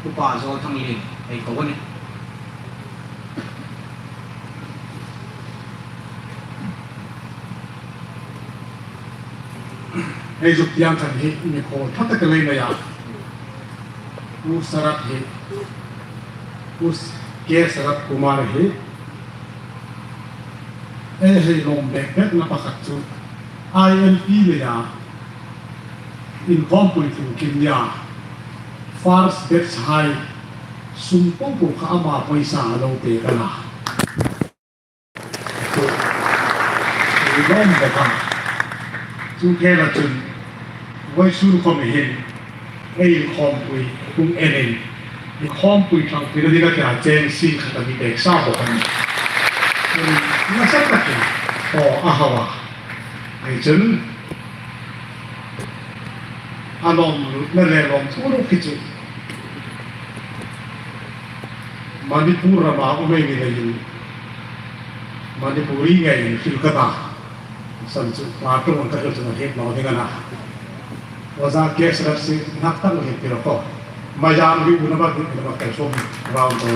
Upa Zawlthanglien ei ko a nih. Ei zuk tieng khan hi mi khawl ṭha tak lei nei a. Pu Sarat hi, Pu K. Sarat Kumar hi, ei hei lawm bek bekna pakhat chu I L P leia inkhawmpui tlung kim nia first batch hai sum po po kha ama pawisa a lo pek a na. Chu lawm bawk a. Chu khela chun vawisun khom hin ei inkhawmpui hung enin, inkhawmpui tlung kim dingin a cheng sien khat a mi pek sa bawk a nih. Chun nasa takin thaw a hau a. Ei chun a lawm lutna le lawmthu lût khi chu Manipur rama um ei ni leiin Manipuri ngeiin hril ka ta. San chu ma ṭawng ka hril chu a hriet naw ding a na. Oja K. Sarat si ngak tak lo hi ti ro ko. Mayang hi u na ba hi na ba kai som round to.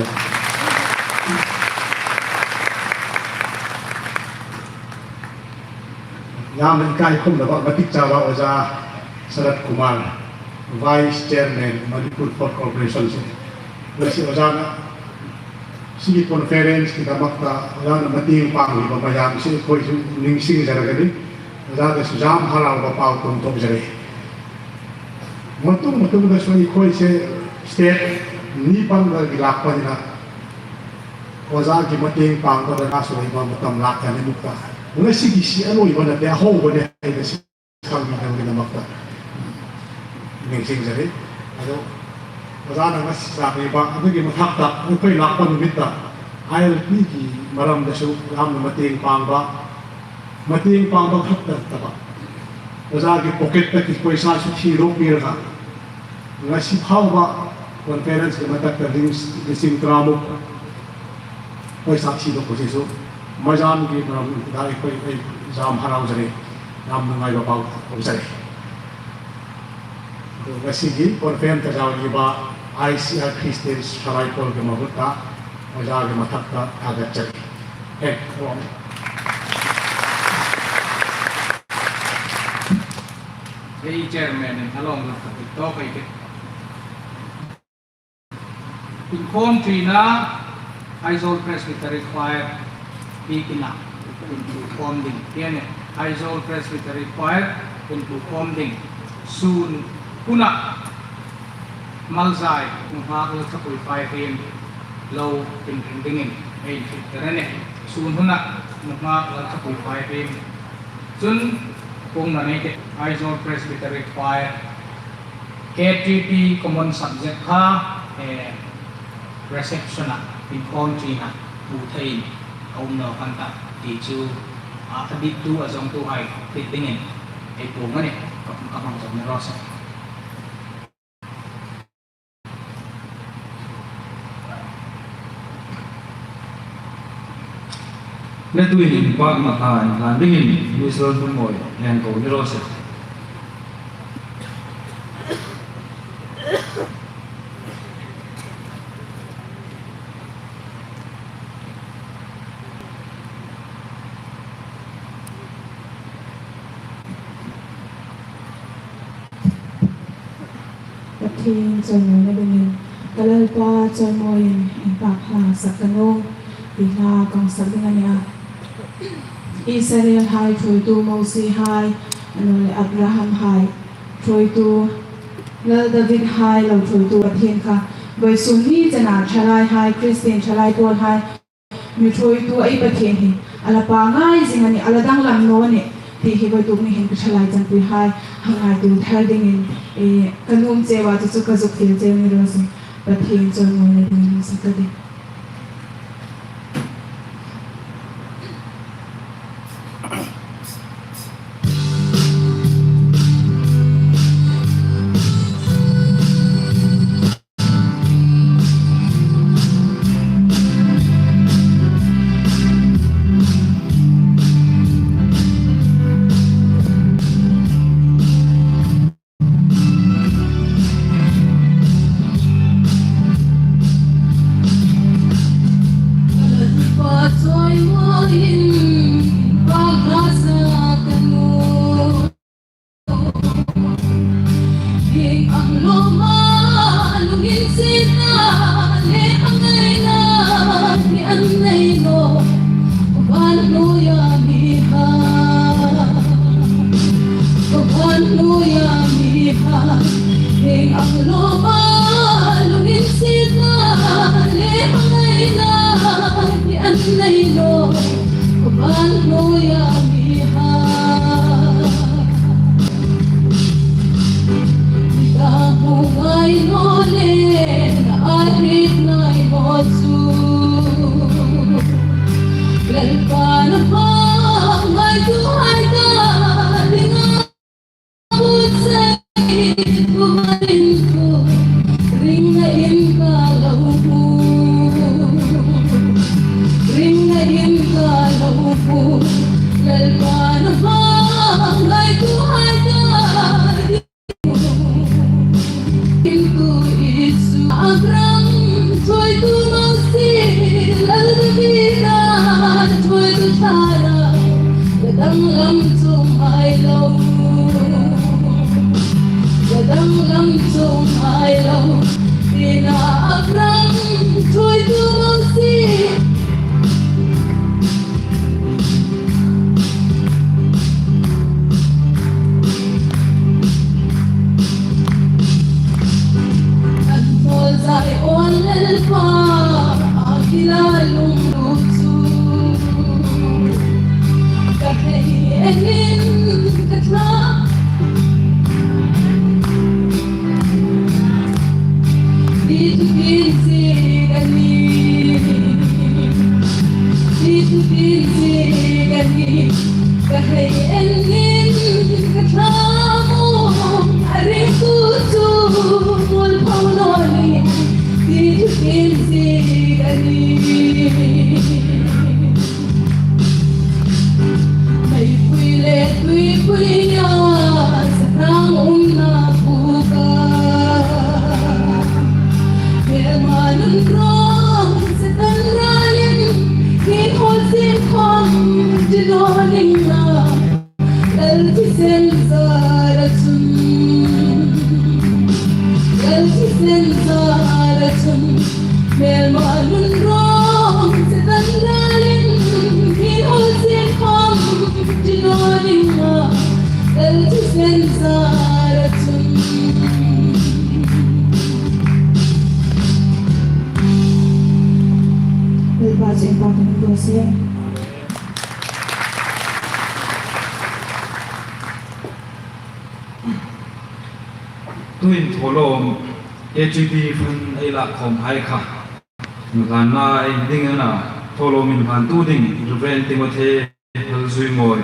Yam ikai khum lo ba, matik chawa Oja Sarat Kumar, Vice Chairman, Manipur Port Corporation si. Lasi Oja na, si conference ki ta mak ta, Oja na mating pang hi ba mayam si khoi chu ning sing zara gani. Oja na su jam harau ba pau tum tok zare. Matung, matung na su i khoi se state ni pang ga gi lak pa ni na. Oja ki mating pang ba na su i ba matam lak ka ni muk ta. Nga si gi si a lo i ba na te a ho ba ne ai na si. Khang mi dang ding a mak ta. Ning sing zari. Ado, Oja na ngas sa mi ba, ado ki mathak ta, ado koi lak pan mit ta. I L P ki maram da su, lam na mating pang ba. Mating pang ba khat ta ta ba. Oja ki pocket ta ki poisa su thi ro pir ka. Nga si phau ba conference ki matak ta ding, ding sing tramuk. Poisa si do ko si su. Mazan ki maram da ko jam harau zare. Nam ngai ba pau zare. Nga si ki conference ka jao ni ba I C R Christian Thalai Pawl ki ma hut ta. Oja ki matak ta ta ga zare. Hek, wrong. Ei chairman in a lawm lak tak to kai ke. Inkhawm ṭina Aizawl Presbytery Choir bikina inkhawm ding. Tiang e, Aizawl Presbytery Choir inkhawm ding. Sun huna Malzai, nunghak Lalthapui Faihriem lo inring dingin ei inhriet tir a nih. Sun huna nunghak Lalthapui Faihriem. Chun, kung na nei te, Aizawl Presbytery Choir, K T P common subject kha, eh, reception-a, inkhawm ṭina hmu theiin a um naw khan ta ti chu, a, a dittu a zawngtuhai hriet dingin ei puong a nih, ka, ka hmang zawk ni raw se. Netuin inpakna hla inhlan dingin Miss Lalhmunmawi hang ko ni raw se. Pathien chawimawina dingin, ka Lalpa chawimawiin inpak hla sak ka nuom, ti hla ka hung sak ding a nih a. Israelhai ṭhuoitu Mosie hai, a naw leh Abraham hai ṭhuoitu, Lal David hai lo ṭhuoitu Pathien kha, vawisun ni chena ṭhalaihai, Kristien ṭhalai pawlhai, mi ṭhuoitu ei Pathien hi a la pangngai zing a nih, a la danglam naw a nih, ti hi vawituk ni hin ka ṭhalai chanpuihai hang ngaituo thar dingin, eh, ka nuom cheu a, chu chu ka zuk fiel cheu ni raw se. Pathien chawimawina dingin hung sak ka tih. Tuhin thawlawm K G B fund ei lak khawmhai kha Inhlanna ei ding a na, thawlawm inhlantu ding Reverend Timothy Lalzuimawi,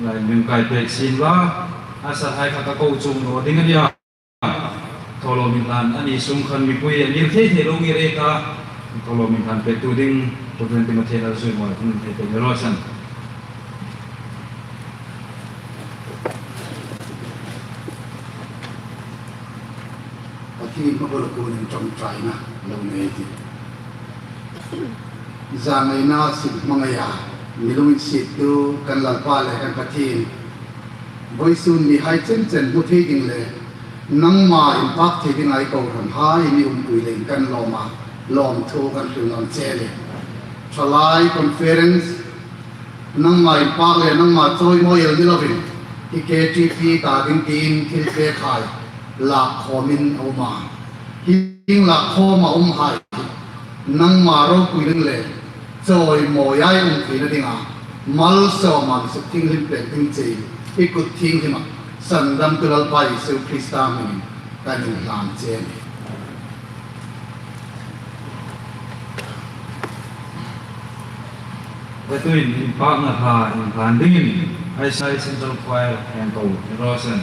lai min kai pek sien la, a sahai kha ka ko chuong naw ding a nih a. Thawlawm inhlan a ni sung khan mipui a ngir thei thei lo ngir ei ta. Thawlawm inhlan pektu ding Reverend Timothy Lalzuimawi, hun thei pek ni raw se. Pathien hmabula kunin ṭawngṭaina lo nei ei tih. Zangaina sin hmangaia mi lunginsiettu kan Lalpa le kan Pathien, vawisun mihai chen chen hmu thei ding le nangma inpak thei dinga i kohranhai mi umpui leiin kan lawm a, lawmthu kan hril ngam che a nih. Thalai conference nangma inpak le nangma chawimawi el ni lovin, hi K T P ta ding tiin thil pekhai lak khawmin a um a. Hieng lak khawma umhai nangma ropui ding le chawimawia i um theina dinga malsawma mi suk thienghlim pek ding cheu i kut thienghlima sandamtu Lalpa Isu Krista hmingin kan inhlan che a nih. Tuin inpakna hla inhlan dingin Isai Central Choir heng ko ni raw se.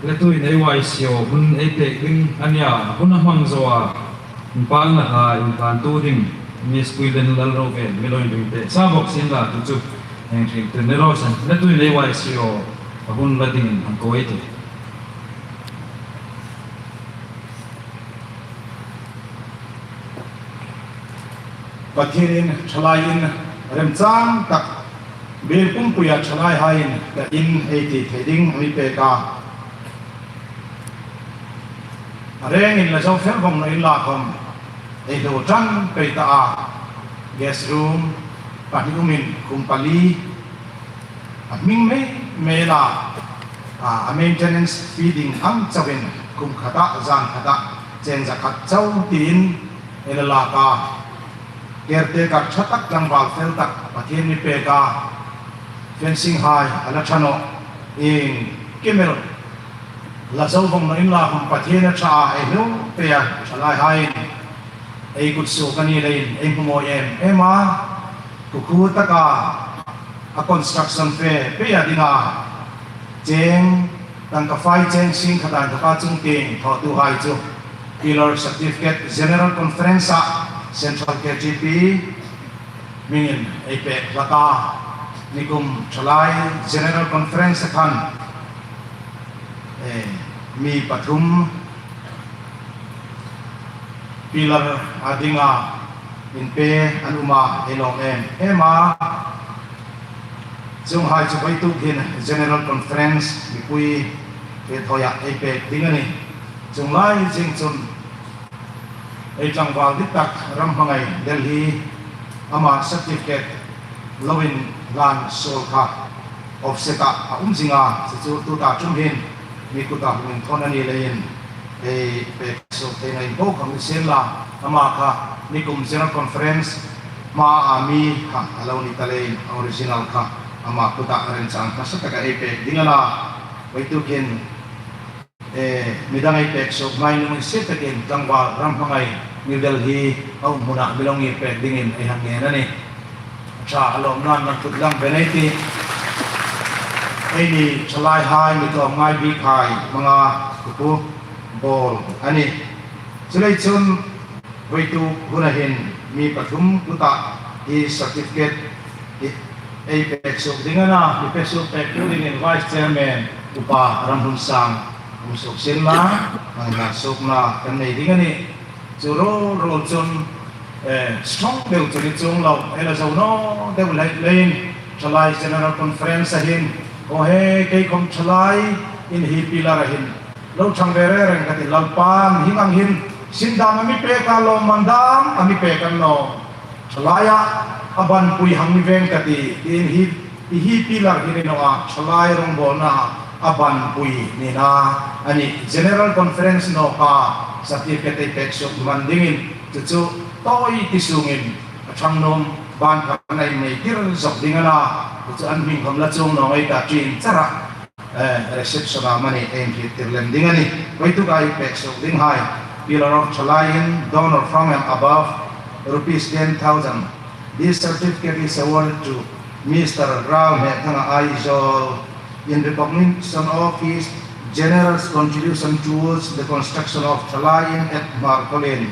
Letuin ei Y C O hun ei pek ding a nia, hun a hmang zo a, inpakna ha inhlantu ding Miss Puilen Lalroven mi lo inding te sa bok sin la tu chu heng hring tu ni ro san. Letuin ei Y C O a hun la dingin hang ko ei ti. Pathienin ṭhalai in remchang tak biel pumpuia ṭhalaihaiin ka in ei ti thei ding mi pek a. A rengin la zo fel vawng naw inla khom ei hlu ṭan pei ta a. Guest room pahni umin kum pali a hming mei mei la, a, a maintenance fee ding ang chauhin kum khata zan khata cheng za khat chau tiin ei la lak a. Caretaker ṭha tak tlangval fel tak Pathien mi pek a. Fencing hai a la ṭha naw, ieng kim el la zo vawng naw inla khom Pathien a ṭha a, ei hlu pei a, ṭhalaihaiin ei kut suok a ni leiin ei hmu mawi em em a. Kukhu taka a construction fe pei a dinga cheng tangka fai cheng sing khata taka chungtieng thawtuhai chu Pillar Certificate General Conference-a Central K T P hmingin ei pek hlak a. Nikum ṭhalai General Conference-a khan, eh, mi pathum pillar a dinga inpe an um a, ei lawm em em a. Chuonghai chu vawituk hin General Conference mipui fe thawia ei pek ding a nih. Chuong lai zing chun ei tlangval dit tak Ramhmangai Delhi, ama certificate lo inhlan suol kha offset-a a um zing a, chu chu tuta ṭum hin mi kuta hung inthawn a ni leiin ei pek suok theina inbo khang ni sien la, ama kha nikum General Conference hmaa mi kha a lo ni ta leiin a original kha ama kuta a remchang hmasa taka ei pek ding a na. Vawituk hin, eh, midang ei pek suok hmain lunginsiet takin tlangval Ramhmangai New Delhi a um hmuna mi lo ngir pek dingin ei hang ngen a nih. Ṭha a lawmnain nang kut lang ben ei ti. Eini ṭhalaihai mi tlawmngai bikhai hmanga kupu bawl a nih. Chuleiin chun vawituk huna hin mi pathum kuta hi certificate hi ei pek suok ding a na, mi pek suok pektu dingin Vice Chairman Upa Ramhnunsang hung suok sien la, hang hlan suokna kan nei ding a nih. Chu ruol ruol chun, eh, strong deu chu ni chuong lo, ei la zo naw deu lei leiin, ṭhalai General Conference-a hin, aw he, kei khom ṭhalai in hi pillar-a hin lo ṭhang ve reng reng ka ti, Lalpan hieng ang hin sin dam a mi pek a, lawmman dam a mi pek a ni naw. Ṭhalaia a banpui hang ni veng ka ti, tiin hi, hi pillar hi ni naw a, ṭhalai rongbawlna a banpui nina a nih. General Conference nawka certificate ei pek suok hman dingin, chu chu tawi ti sungin a ṭhang nuom ban khan ei nei tir zawk ding a na, chu chu an hming khom la chuong naw ngei ta ṭin chara, eh, reception-a mani ei inhriet tir lem ding a nih. Vawituk ei pek suok dinghai, pillar of ṭhalai in, donor from and above, rupees ten thousand. This certificate is awarded to Mister Ralhmethanga Aizawl in recognition of his generous contribution towards the construction of Ṭhalai Inn at Hmarkhawlien.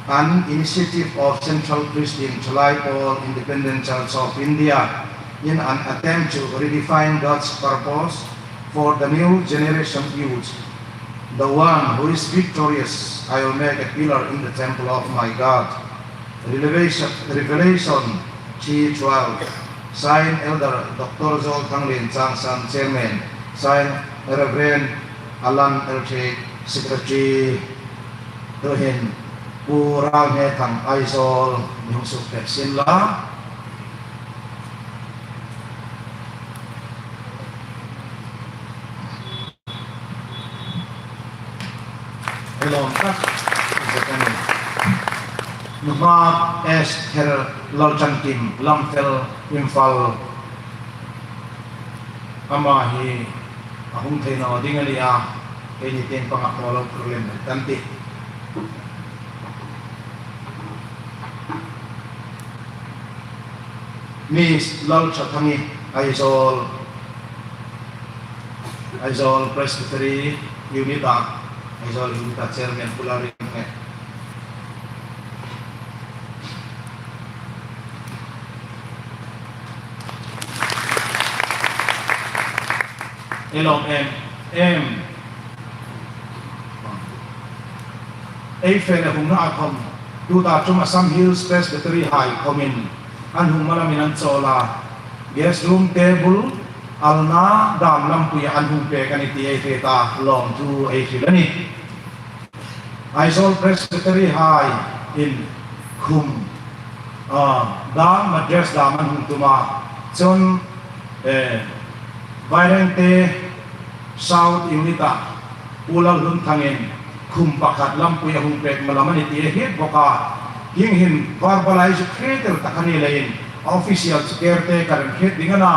An initiative of Central Christian Ṭhalai Pawl Independent Church of India in an attempt to redefine God's purpose for the new generation youth. The one who is victorious, I will make a pillar in the temple of my God. Revelation, Revelation T twelve. Signed, Elder Doctor Zawlthanglien Changsan, Chairman. Signed, Reverend Alan L T, Secretary. Tuhin Pu Ralhmethang Aizawl mi hung suk pek sien la. Ei lawm tak zet a nih. Nuhma Esther Lalchangkim, Lamfel, Imphal. Ama hi a hung thei naw ding a nih a, keini tieng panga hmaw lo problem kan tih. Miss Lalthathangi, Aizawl. Aizawl Presbytery Unit-a, Aizawl Unit-a Chairman Pu Lalringheta. Ei lawm em em. Ei fe le hungna a khawm, tuta chun Assam Hills Presbytery hai khawmin an hung malamin an chawl a, guest room, table, alna dam lampuia an hung pek a ni ti ei hriet a, lawmthu ei hril a nih. Aizawl Presbytery hai in khum, ah, dam, mattress dam an hung tum a. Chun, eh, Vairengte South Unit-a Pu Lalhlunthangin khum pakhat lampui a hung pek malam a ni ti ei hriet bawk a. Hieng hin verbalize hriet el tak a ni leiin, official chu caretaker-in hriet ding a na,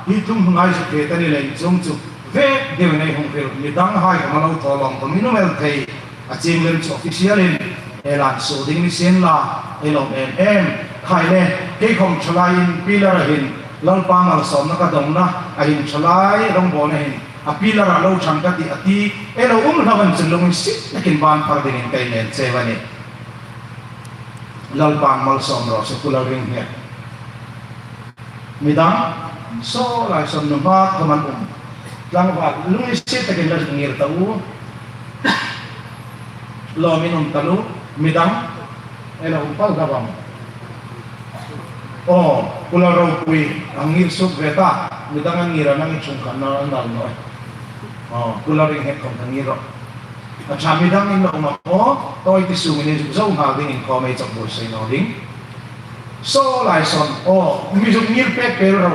hi tlung hnunga ei hriet a ni leiin chuong chu vek deuin ei hung hril, midang hai khawm a lo thaw lawm khawm i nuom el thei. A ching lem chu official-in ei lan suo ding ni sien la, ei lawm em em. Khai le, kei khawm thalaiin pillar-a hin Lalpa malsawmna ka dawngna a hin thalai rawngbawlna hin a pillar-a lo chang ka tih a ti, ei lo um hlak an chun lunginsiet takin ban phar dingin ka inel cheu a nih. Lalpan malsawm raw se, Pu Lalringheta. Midang, saw lai sawn nuhmei khawm an um. Tlangval, lunginsiet takin la ngir ta u. Lawmin um ta u, midang, ei lo um pal hlak am. Aw, Pu Lalropui, a ngir suok ve ta, midang an ngir a, nang i chung khan na, an nal naw. Aw, Pu Lalringheta khawm ka ngir rawh. A ṭha, midang in lo um am aw, tawi ti sungin ei zuk zo nghal dingin khawm ei chawk buotsai naw ding. Saw lai sawn, aw, mi zuk ngir pek pek ro.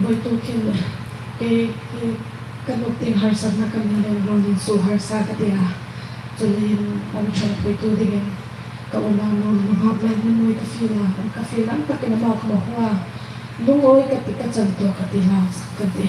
Vawituk hin, e, e, ka nawk tieng harsatna ka mi lo lo nin su harsa ka ti a. Chuleiin a mi ṭhangpuitu dingin ka unau nu, nunghak lai hmun nuoi ka fiel a, ka fiel ang takin ama ka hmu a. Lungawi ka ti, ka chan tawk ka ti hlak ka ti.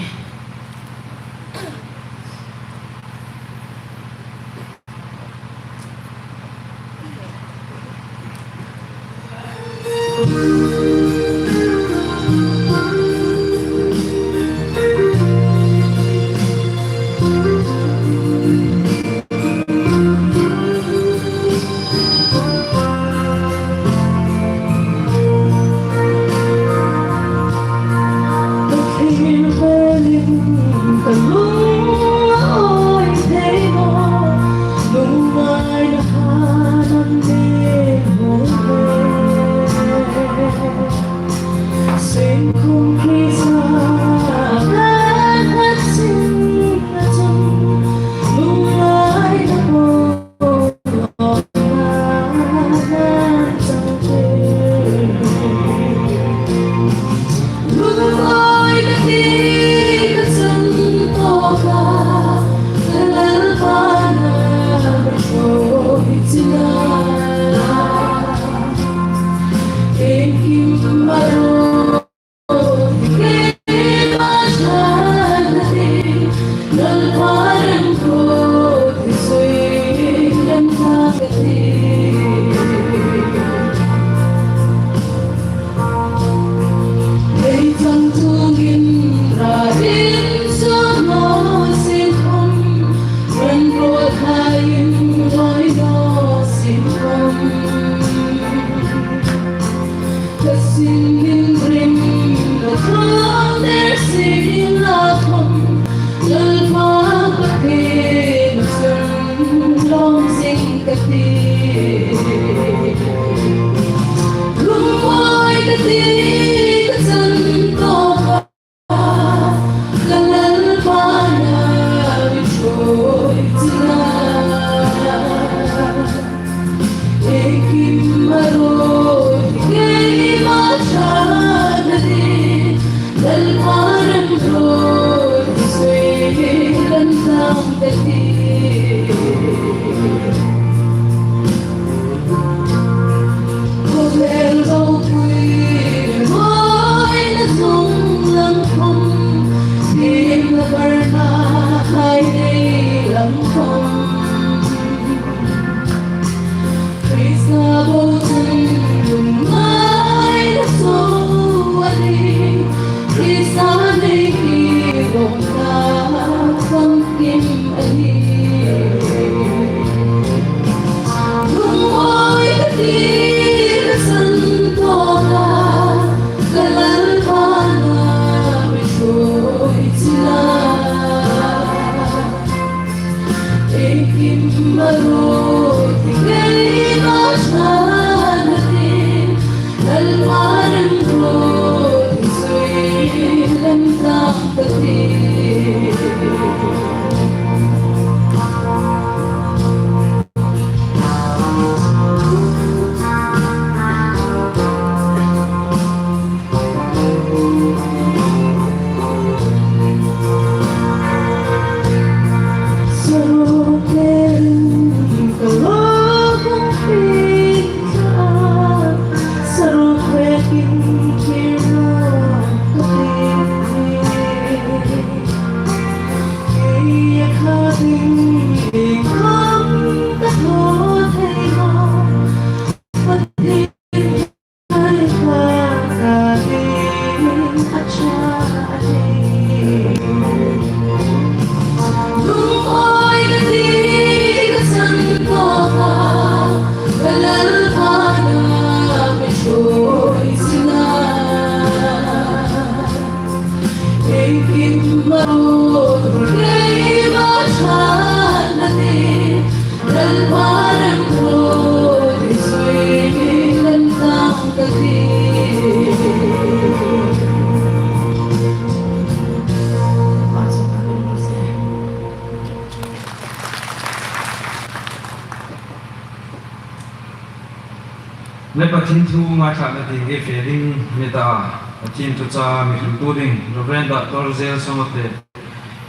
Le Pathien thu ngaithlakna ding ei fe ding ni ta, Pathien thu chang mi hriltu ding Reverend Doctor Zel Sangate,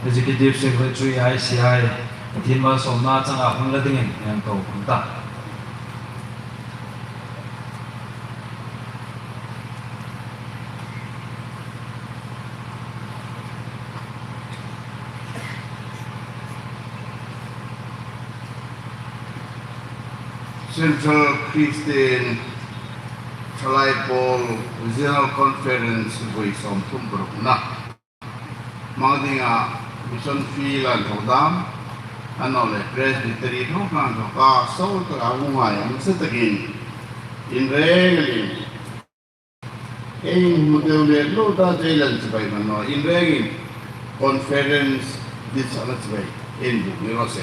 Executive Secretary I C I, Pathien malsawmna changa hun la dingin ei ko ta. Central Christian Thalai Pawl Regional Conference voi sawmthum parukna hmang dinga mission field an thawk dam, annawleh Presbytery thawk an thawk a, so taka hung hai ang sa takin in reng lim. Ei hmu deu le lo ta, Thailand chibai man naw, in rengin conference dit sa na chibai ei buk ni raw se.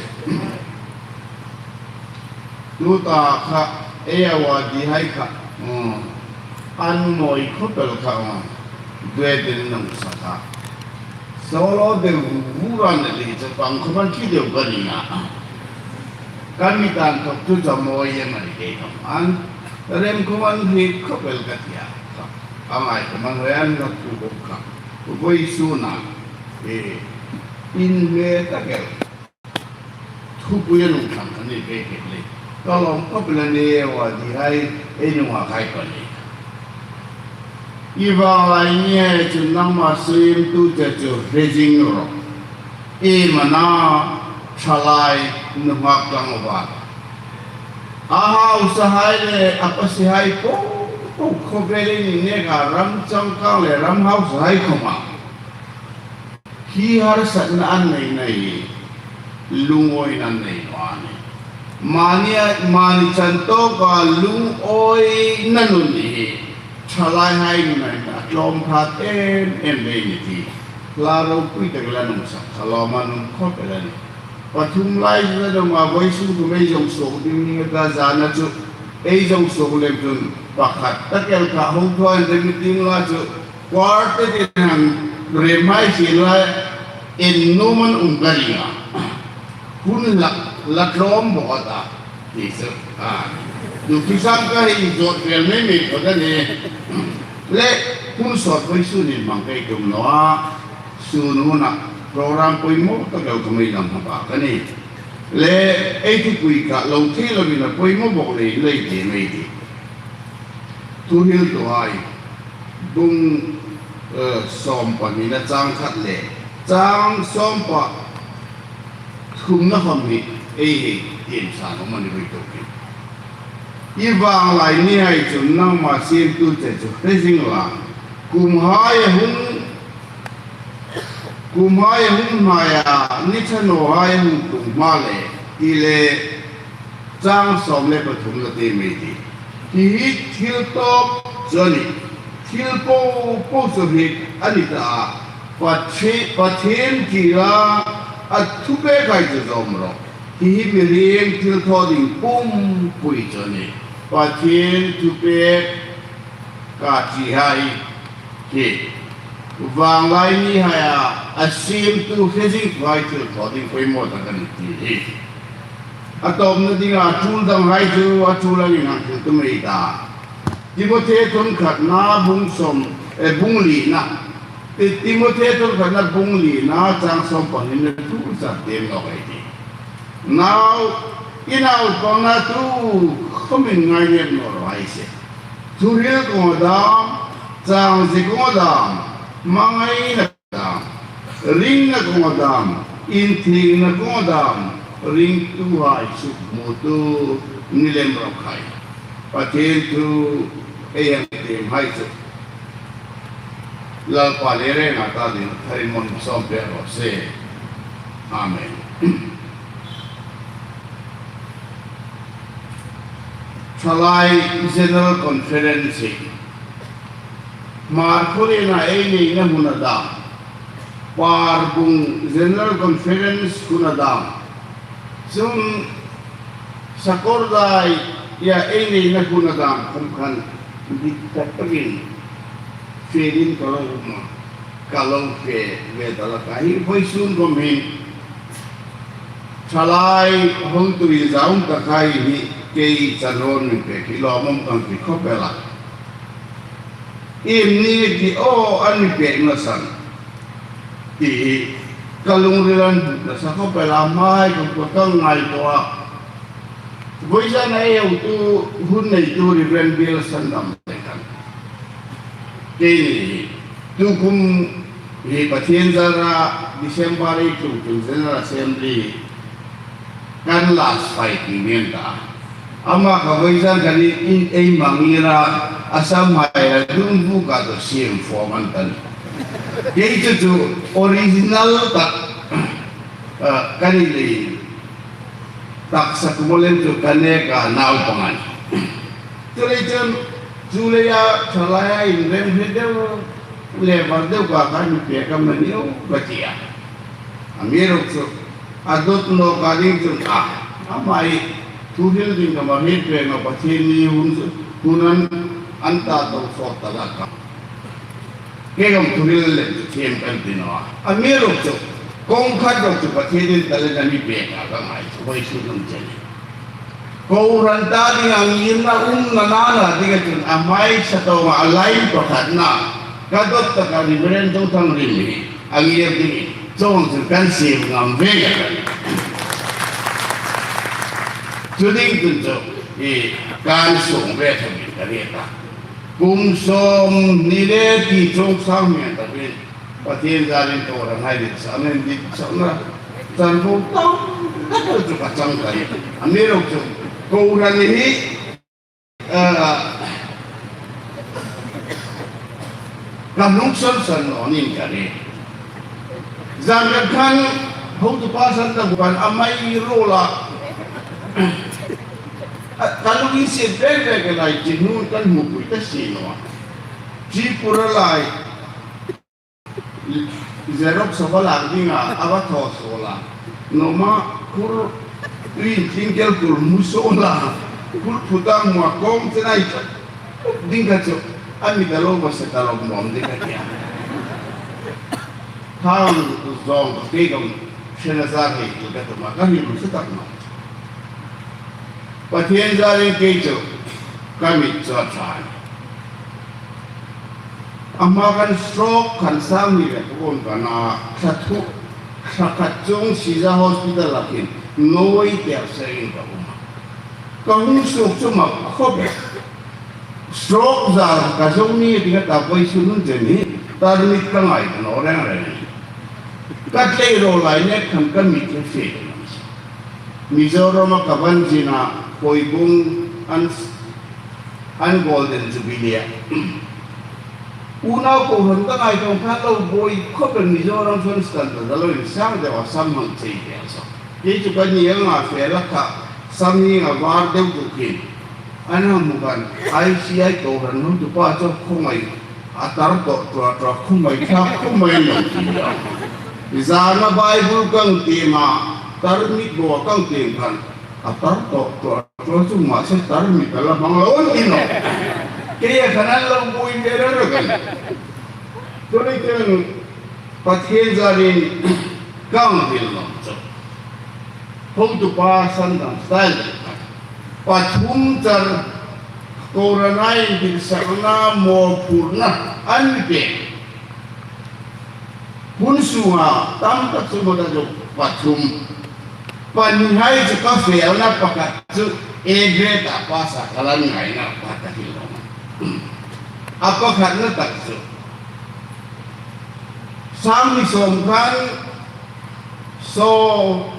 Tuta kha ei awardee hai kha, mm, an mawi khawp el kha, mm, duet in nung sa kha. Solo de vu ran le li cha pang khawm an thi deu ka ni a. Kan mi tan thawk chu cha mawi em a ni kei khawm an rem khawm an hriet khawp el ka ti a. A ngai khawm an hoi an rak thu khawm kha. Vawisun a, eh, inhme tak el. Thupui a nung thlang kha ni ve het le. Ka lawm khawp el a nih, awardee hai ei nunghak hai pali. I vanglai ni hai chun nangma siemtu che chu hre zing rawh. Iem a na, thalai nunghak tlang a va. A hausa hai le a pasie hai po po khawvel in neka ram changkang le ram hausa hai khawma hi harsatna an nei nei, lungawina an nei naw a nih. Mani, mani chan tawka lungawina nun hi thalai hai nun a tlawm phat em em ve ni ti hla ropui tak la nung sak kha lawm a nung khawp el a nih. Pathum lai chu a dong a, vawisun khawm ei zong suok ding ni ta, zana chu ei zong suok lem chun pakhat tak el kha hung thuain rem ding la chu quartet in hang rem hai si lai en nuom an um ka ring a. Hun la, la tlawm bawk a ta, ti chu. A, duki sang ka hi zawt fel mei mei phawt a nih. Le, hun sawt vawisun in hmang ka ti tum naw a. Sun huna program poimaw tak el ka mi lam hma ba ka nih. Le, ei thupui kha lo thei lovin a poimaw bawk leiin lei ti mei ti. Thuhriltu hai, bung, eh, sawm pahnina chang khat le, chang sawm pathumna khawm hi, ei hei, tiem sa naw mani voi to ki. I vanglai ni hai chu nangma siemtu che chu hre zing la. Kum hai a hung, kum hai a hung hnaia, ni ṭha naw hai a hung tlung hma le, ti le, chang sawm le pathum la ti mi ti. Hi hi thil tawp chu a nih. Thil po po chu hi a ni ta a. Pathi-, Pathien kila a thupek hai chu zawm rawh. Hi hi mihriem thil thaw ding pumpui chu a nih. Pathien thupek ka ti hai hi. Vanglai ni haia a siemtu hre zingtu hai thil thaw ding poimaw tak a nih ti hi. A tawpna dinga tul dang hai chu a tul angin hang hril tum ei ta. Timothe thawnkhatna bung sawm, eh, bung lina. Ti-, Timothe thawnkhatna bung lina chang sawm pahnina thu char tiem nawk ei tih. Nau, i naupangna tu khomin ngainep naw raw hai se. Thuhril kawnga dam, chang zie kawnga dam, hmangaina dam, ringna kawnga dam, inthiengna kawnga dam, ringtuhai sukhmutu ni lem rawh khai. Pathien thu ei hang tiem hai chu Lalpa le renga ta ding tharin mon sawm pek raw se. Amen. Thalai General Conference hi Hmar khawriena ei neina huna dam, Parbung General Conference huna dam, chun Sakawrdai-a ei neina huna dam khom khan dik tak takin fenin ka lo um a, ka lo fe ve ta la ka hi vawisun khom hin. Thalai hotu inzaum tak hai hi kei chanrawn min pek hi lawmum kan ti khawp el a. Iem ni ti aw an mi pek nasan ti hi ka lungril an nasa khawp el a, hmai ka kut ka ngaituo a. Vawisun a ei hotu hun neitu Reverend Bial Sandam le khan. Keini hi tukum hi Pathien zara December ei tlung tlung General Assembly kan last fight ni nen ta. Ama kha vawisun khan ei, ei mangir a, a sam hai a dum bu ka to siem fo man tan. Kei chu chu original tak, ah, kan i lei taksa kuomah lem chu kan neka naupang a nih. Chuleiin chun, chu leia thalai a inrem hre deu, le var deu ka kha mi pek am a ni u ka ti a. Amiruokchu, a dot nawk a ding chun a, ama hi thuhril ding ka ma hriet ve naw, Pathien ni hun chu, hun an, an ta to sawt ta la ka. Kei khom thuhril le thiem kan ti naw a. Amiruokchu, kawng khat ruok chu Pathienin talent a mi pek a ka ngai chu, vawisun hun chen. Kohran ta dinga ngirna umna nana dinga chun a hmai sa to ma a line pakhatna. Ka dot taka Reverend Zothangrim hi a ngir dingin chuong chu kan siem ngam ve a. Chu ding chun chu i kan sung ve thawmin ka hriet a. Kum sawmhni le ti chawng sang hmel takin Pathien zarin kohranhai dit sa nen dit sa na chan bu tam tak chu ka chang ka ni. Amiruokchu kohran hi, eh, ka hnung san san naw ning ka ni. Zan ka khan hotupa san ta bu kan a mai ro la. A, ka lunginsiet ve ve ka lai chi hnung kan hmupui ta si naw a. Tripura lai Xerox a va lak dinga a va thaw suol a. Noma khur tuin tlingkel tur hmu suol a. Khur phuta hmu a kawng chen ai ding ka chu. A mit a lo va se ta lo mawm ding ka tia. Thang zawng ka kei khom hrena zar hei tu ka tu ma ka him se tak ma. Pathien zarin kei chu ka mit chu a ṭha a nih. A hma khan stroke khan sang hni le kuom ka na, thla thu, thla khat chuong Siza Hospital-a khin nuoi tiar serin ka um a. Ka hung suok chu mak khawp el. Stroke zar ka zo ni ding a ta, vawisun hun chen hi tarmit ka ngai ka naw reng reng. Ka tlei ro lai nek khan ka mit hi fe. Mizorama ka van zina Poibung an An Golden Jubilee a. Unau kohran ka ngai tawng khan lo buoi khawp el, Mizoram chuan stand ta lo insang deuh a, sam hmang chei vel saw. Kei chu ka ni anga fe la kha, sam hi a var deuh tuk hin. An hang hmu khan, I C I kohran hotupa chu khawmai a tar tawh ṭua ṭua, khawmai thlak khawmai lo ti a. Zana Bible kan tiem a, tarmit bo kan tiem khan, a tar tawh ṭua ṭua chu mahse tarmit a la hmang lo an ti nawh. Kei a khan an lo buoi ve reng reng a. Chuleiin Pathien zanin kan hril nawh chu. Hotupa Sandam style pathum char kohran ai inbirsakna mawphurna an mi pek. Hun sunga tam tak chu mawphur pathum. Pahnihai chu ka felna pakhat chu A grade-a pass-a ka la ngaina pakhat a hril nawh. A pakhatna tak chu Sangni sawm khan saw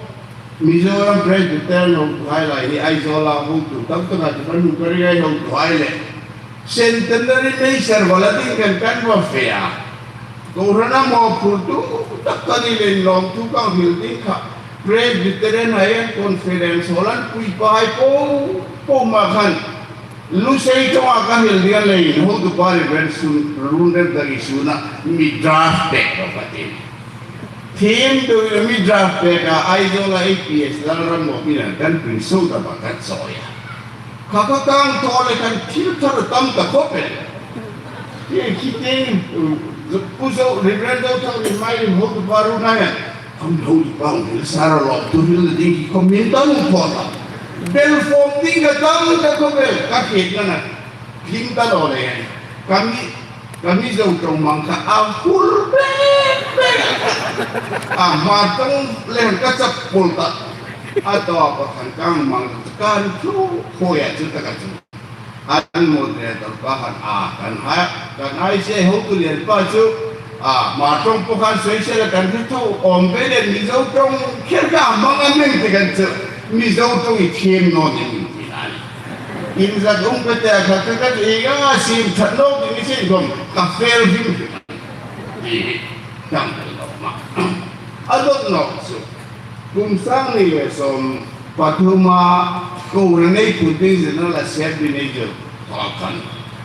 Mizoram Presbyterian hotuhai lai hi Aizawla hotu tam taka chu kan hmu ka ring a, hotuhai le Centenary Mei Servala ding kan kan va fe a. Kohrana mawphurtu tak kan ni le lawmthu kan hril ding kha Presbyterian hai an conference hall an puipahai po po ma khan Lusei ṭawnga ka hril ding a leiin, hotupa Reverend Sun, Reverend Dagi Suna mi draft pek rawh ka ti. Thiem deuhin mi draft pek a, Aizawla A P S Lalramawmin an kan print suo ta ba kan chawi a. Kha kha kan thaw le kan thil thar tam ta khawp el. Hi, hi te, Pu Zo, Reverend Zo Thang Lim mai lim hotupa ru nai a. An hotupa hung hril sara lawmthu hril ding hi khawm min tam khawp a. Bel fawm ding ka tam ta khawp el, ka hrietna na. Hlim ta lo le. Ka mi, ka Mizo ṭawng hmang kha a hur bek bek. A hma ṭawng le ka chap pul ta. A tawpa khan kan hmang kan thu khuoia chu taka chu. An moderator pa khan a, kan ha, kan I C I hotu lian pa chu, a, hma ṭawng po khan sawisel a kan hre tho awm ve le, Mizo ṭawng kher ka hmang a meng te kan chu, Mizo ṭawng i thiem naw ni min ti a ni. Inzat um ka te a kha ka ka ti a, sim that naw ti ni sin khawm, ka fel hrim hrim. Ti hi, kan lo ma. A dawt nawk chu. Kum sangni le sawm pathuma kohran ei phut ding General Assembly nei chu thaw khan.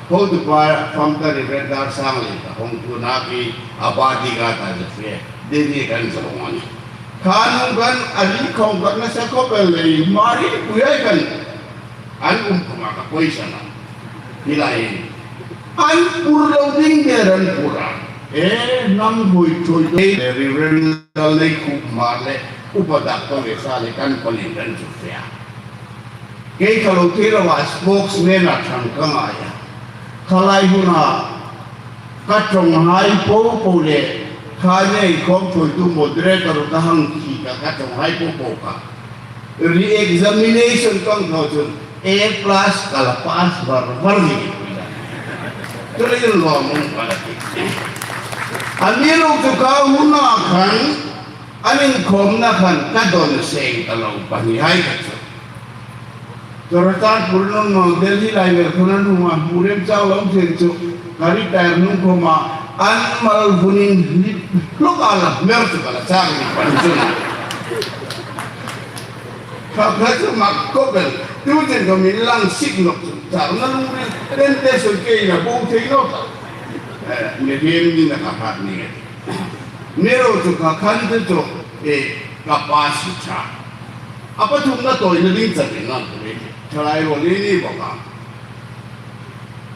Hotupa founder Reverend Dar Sangli ta hung tu na ki a bodyguard a chu fe. Deni kan zo ngawt. Khan hung kan a ri khawm kan nasa khawp el le mari pui ai kan. An um khawma ka poisa na. Hi lai. An pur lo ding ber an pur a. E, nam hui thui thui. Reverend Lal nei khu ma le. Upa dak to le sa le kan pali kan chu fe a. Kei ka lo thei lo a spokesman a thang ka ngai a. Kha lai huna ka ṭawnghai po po le kha nei khawm thui tu moderator ka hang khi ka ka ṭawnghai po po ka. Re-examination kan thaw chun A plus ka la pass var var ni. Tuli lo mong ka la ti. Amiruokchu ka huna khan, an inkhawmna khan ka dawn seng ta lo pahnihai ka chu. Churachandpur nung nung Delhi lai vel khun an hung a, hmu rem chau lo thei chu, ka retire nung khawma, an mal vunin hlip hlok a la hmer chu ka la chang ni pan chu. Kha kha chu mak khawp el, tu chen ka min lang sik nawk chu, chang na lungril, ten te sawi kei na bo thei nawk. Eh, mi rienna ka hat ni nge. Amiruokchu kha khan te chu, eh, ka pa si cha. A pathumna tawina ding chatin an tum e. Thalai rawl ni ni bawk a.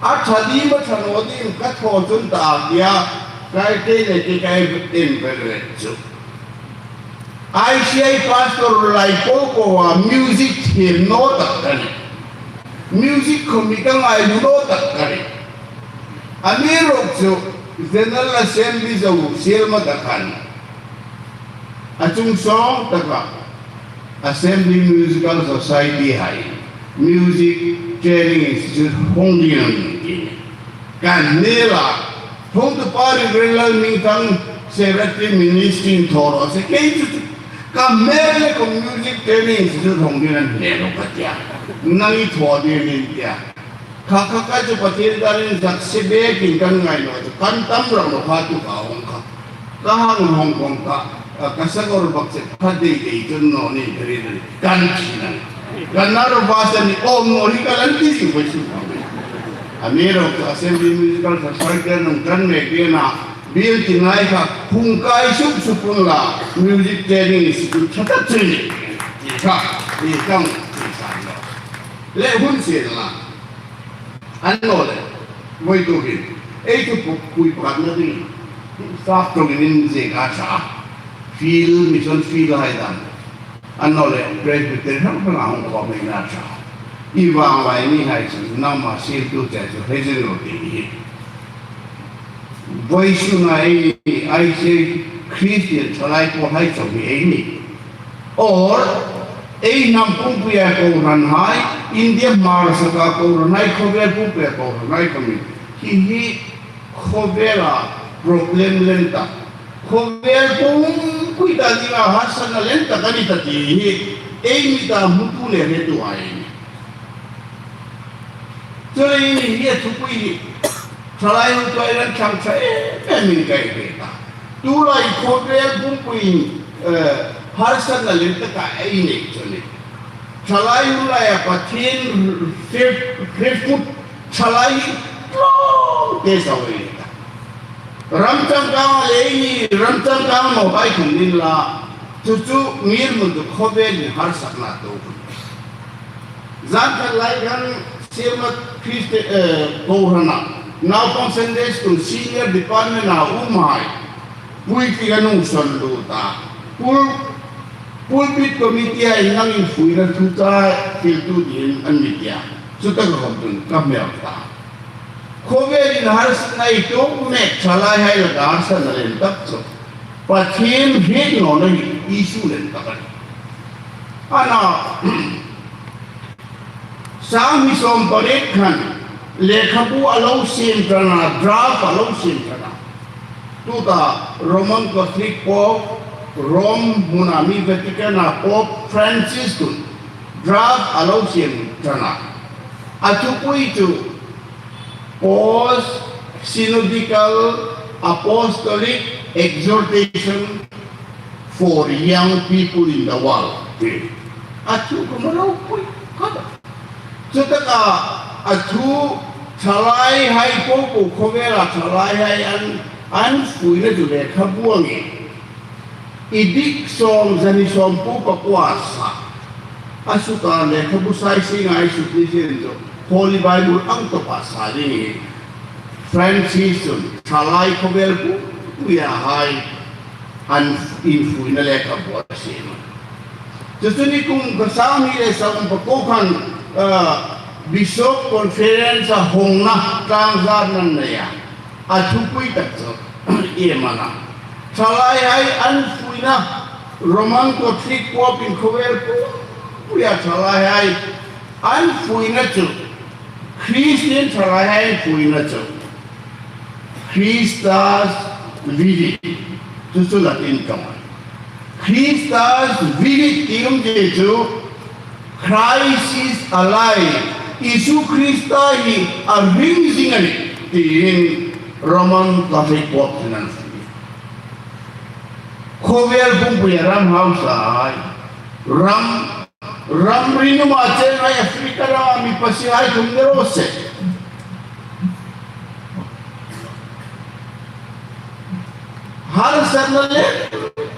A ṭha dim a ṭha naw dim ka thaw chun ta a tia, kai kei le kei kai em vel vet chu. I C I pastor lai po po a music thiem naw tak ka ni. Music khawm mi ka ngailu naw tak ka ni. Amiruokchu General Assembly zo sielma ta khan. A chung sawng taka Assembly Musical Society hai Music Training Institute hung ding an ti. Kan ni la, hung tu pa Reverend Lalmingthang Secretary Ministry in thaw rawh se kei chu chu. Ka hmel le ko Music Training Institute hung ding an hmel lo ka tia. Nang i thaw ding in tia. Kha kha ka chu Pathien danin sak se bekin kan ngai naw chu, kan tam rak naw kha tu ka hawng kha. Ka hang hawng kawng kha, a, ka sagor bak che kha dei dei chun naw nin ka ri ri kan thi nan. Kan na ro ba sa ni om naw hi ka lan ti si ko su. Amiruokchu Assembly Musical Society nung kan mek ding a, biel ti ngai kha, hung kai sup sup unla, music training institute ṭha tak chu ni. Ti kha, ti kang, ti san lo. Le hun sien la. Annawleh, voi tu hin, ei tu pu-, pui pakhatna ding, sap ṭawngin inziek a ṭha. Field, mission field hai dan. Annawleh, Presbyterian hrang hrang a hung khawm hi a ṭha. I vanglai mihai chu, nangma siem tu che chu, hei zin lo ti hi. Vawisuna ei ni, ei se Christian thalai pawlhai chau hi ei ni. Or, ei hnam pumpuia kohranhai, India hmar saka kohranhai, khawvel pumpuia kohranhai khawmin. Hi hi khawvela problem lien tak. Khawvel pumpui ta dinga harsatna lien tak a ni ta ti hi, ei mi ta hmutu le hretu ei ni. Chuleiin hi a thupui hi, thalai hun tuai ran thlang ṭha em em in kai ve ta. Tulai khawvel pumpuiin, eh, harsatna lien taka ei nei chu ni. Thalai hun laia Pathien hre-, hretu thalai hi tlawmte sa ei ta. Ram changkang le ei ni, ram changkang naw hai khum ning la, chu chu ngirhmun chu khawvelin harsatna tu. Zan khat lai khan Sielmat Christi-, eh, kohrana, naupang Sunday School, senior department-a umhai, puitling an hung sawn lut a. Pul-, pulpit committee-a innang infuina thu chu fiel tu dingin an mi tia. Chu taka khawm chun ka hmel ta. Khawvelin harsatna ei tuok mek thalaihai laka harsatna lien tak chu Pathien hriet nawna hi issue lien tak a nih. Ana, Sanghni sawmpariet khan lekhabu a lo siem ṭan a, draft a lo siem ṭan a. Tuta Roman Catholic Pope, Rome hmuna mi Vatican-a Pope Francis chun draft a lo siem ṭan a. A thupui chu Post-Synodical Apostolic Exhortation for Young People in the World. A thu khawm a ropui khat. Chutaka a thu thalaihai popo khawvela thalaihai an, an fuina chu lekhabu a nih. Edict sawm, zani sawm po pakua sa. A suka lekhabu sai si ngai suk ni sin chu Holy Bible ang tawpa sa ding hi. Francis chun thalai khawvel pumpuia hai an infuina lekhabu a siem. Chu chu ni kum khat sanghni le sawm pakuo khan, ah, Bishop Conference-a hawngna tlangzarna nei a. A thupui tak chu iem a na. Thalaihai an fuina, Roman Catholic Pope-in khawvel pumpuia thalaihai an fuina chu, Christian thalaihai an fuina chu, Christus vivit. Chu chu Latin ṭawng. Christus vivit ti um ti chu, Christ is alive. Isu Krista hi a hring zing a nih, tiin Roman Catholic Pope-in an fuina. Khawvel pumpuia ram hausa hai, ram, ram rinuma cheng hai Africa rama mi pasihai khum ni raw se. Harsatna lien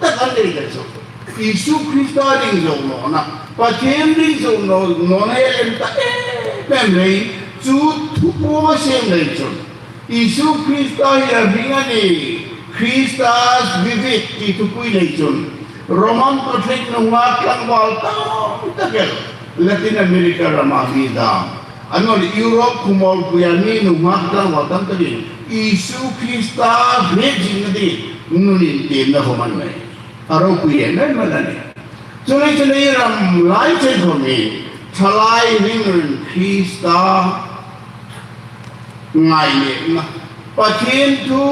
tak an nei ta chu. Isu Krista ring zo nawna, Pathien ring zo naw, nawna hi a lien ta em em leiin, chu thu po a siem lei chun. Isu Krista hi a hring a nih, Christus vivit ti thupui lei chun. Roman Catholic nunghak tlangval tam tak el, Latin America rama mi dam. Annawleh Europe khawmuolpuia mi nunghak tlangval tam takin Isu Krista hriet zingna ding nun intiemna khawm an nei. A ropui em em a nih. Chuleiin chu ei ram lai chen khawmin thalai hring ringin Krista ngainatna, Pathien thu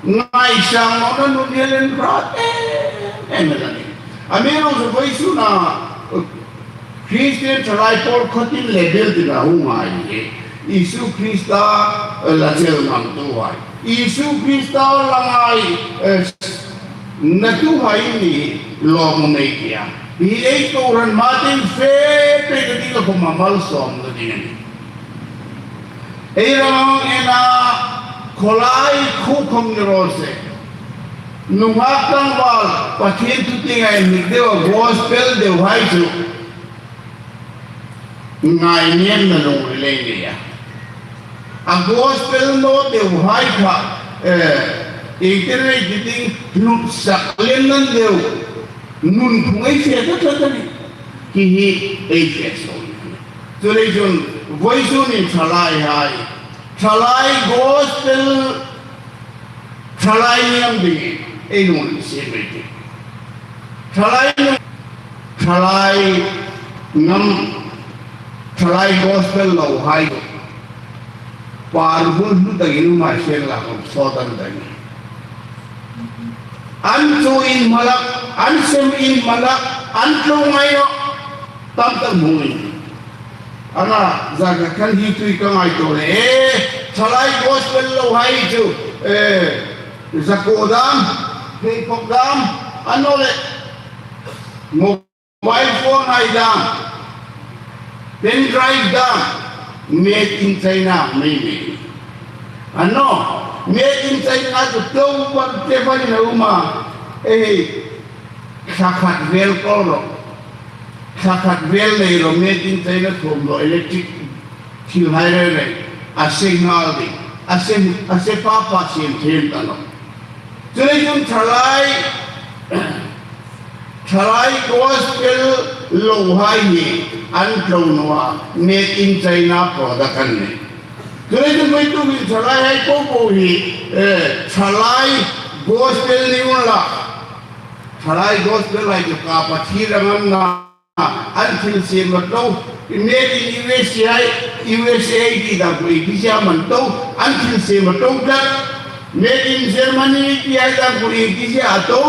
ngaisang nawna nun hi a lien hrat em em a nih. Amiruokchu vawisuna Christian thalai pawl khawtin le bel tina hung ngai hi. Isu Krista, eh, la chel ngamtuhai, Isu Krista la ngaina, eh, tuhaini lawm nei tia. Hi ei kohran ma ding fe pe ka ding la khawma malsawmna ding a nih. Ei ram ena khawlai khu khawm ni raw se. Nunghak tlangval Pathien thu tieng ei hnik deu a gospel deuhai chu ngaingenna lungril ei nei a. A gospel naw deuhai kha, eh, internet ti ding hlutsak lem nan deu. Nunphung ei fe ta ta ta ni. Hi hi ei fe so. Chuleiin vawisun hin thalaihai, thalai gospel, thalai ngam ding ei lungril siem ei tih. Thalai ngam, thalai ngam, thalai gospel lohai. Par bul hlu takin um hai sien la khawm sawt an dai. An chu inhma lak, an sem inhma lak, an tlo ngai naw. Tam tak hmu in. Ana, za ka khan hi tui ka ngaituo le. Eh, thalai gospel lohai chu, eh, zakuo dam, pheikhawk dam, a naw le. Mo- Mobile phone hai dam, pen drive dam, made in China mei mei. A naw, made in China chu tlo bar te bar in a um a. Ei, thla khat vel kawl ro. Thla khat vel nei ro, made in China thuom ro, electric thil hai reng reng. A se nghal ding. A se, a se pha pha siem thiem ta naw. Chuleiin thalai, thalai gospel lohai hi an tlo naw a, made in China product an nih. Chuleiin vawituk hin thalaihai popo hi, eh, thalai gospel ni unla. Thalai gospel hai chu ka Pathien anga an thil siem a tlo, made in U S A, U S A ti dam kha iengtin am a tlo, an thil siem a tlo tlat, made in Germany ti hai dam kha iengtin am a tlo,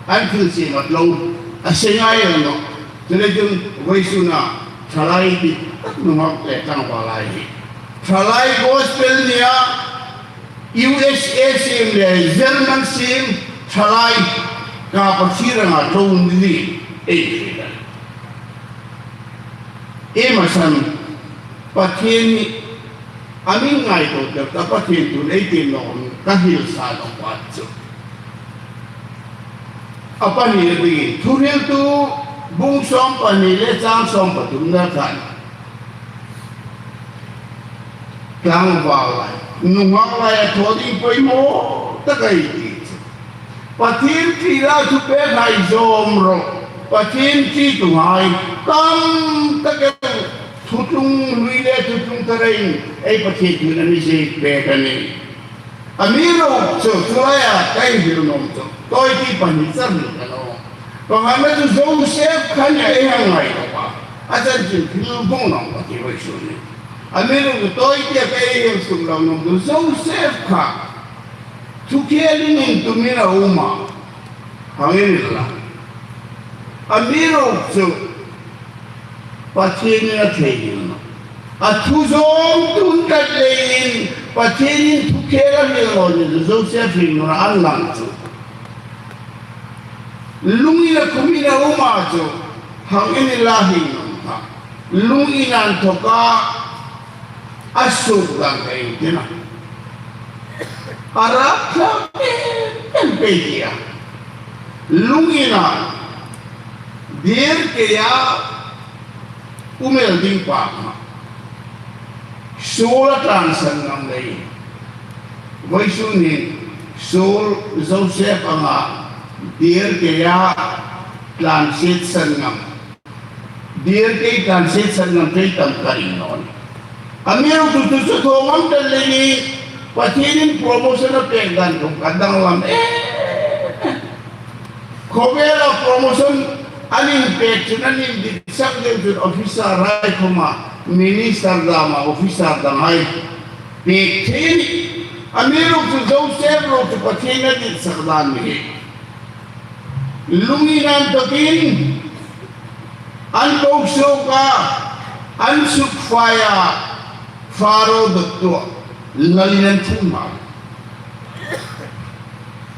an thil siem a tlo, a se ngai naw. Chuleiin vawisuna thalai ti tak nunghak le tlangvalhai hi. Thalai gospel nia, U S A siem le German siem thalai ka Pathien anga tlo ni ei hriet a. Ei ma san Pathien a mi ngaituo tak ka Pathien thu ei ti naw ka hril sa naw pha chu. A pahni le bingin Thuhriltu bung sawm pahni le chang sawm pathumna khan. Tlangval lai, nunghak lai a thaw ding poimaw tak ei ti chu. Pathien ṭi la thupekhai zawm ro, Pathien ṭi tuhai tam tak el thutlung hlui le thutlung thar ei Pathien thuin a mi ziek pek a nih. Amiruokchu, chu laia ka hril nuom chu, tawite pahni char hril ka nuom. Pakhatna chu Joseph kha nia ei hang ngaituo a. A chanchin hril bung nuom ka ti vawisun ni. Amiruokchu tawite ka hril suk lo nuom chu Joseph kha. Thukhel in intumin a um a. Hang en la. Amiruokchu Pathienin a theinghil naw. A thu zawmtu tlat leiin Pathienin thukhel a hril naw ni chu Joseph hringnuna an lang chu. Lung ina khum ina um a chu hang en la hringnun kha. Lung ina inthawka a suok dan ka iengtin am. A rap thlak em em pei tia. Lung ina dir keia um el ding pa kha. Suol a tlansan ngam leiin. Vawisun hin suol Joseph anga dir keia tlansietsan ngam. Dir kei tlansietsan ngam kei tam ka ring naw ni. Amiruokchu chu thaw ngam tlat leiin Pathienin promotion a pek dan khawm ka danglam em em. Khawvela promotion an inpek chun an inditsak deu chun officer hai khawma minister dama officer danghai pek thei a nih. Amiruokchu Joseph ruok chu Pathienin a ditsak dan a nih. Lung ina inthawkin an ko suok a, an sukfai a, Pharaoh dawttu lal in an ṭhung a.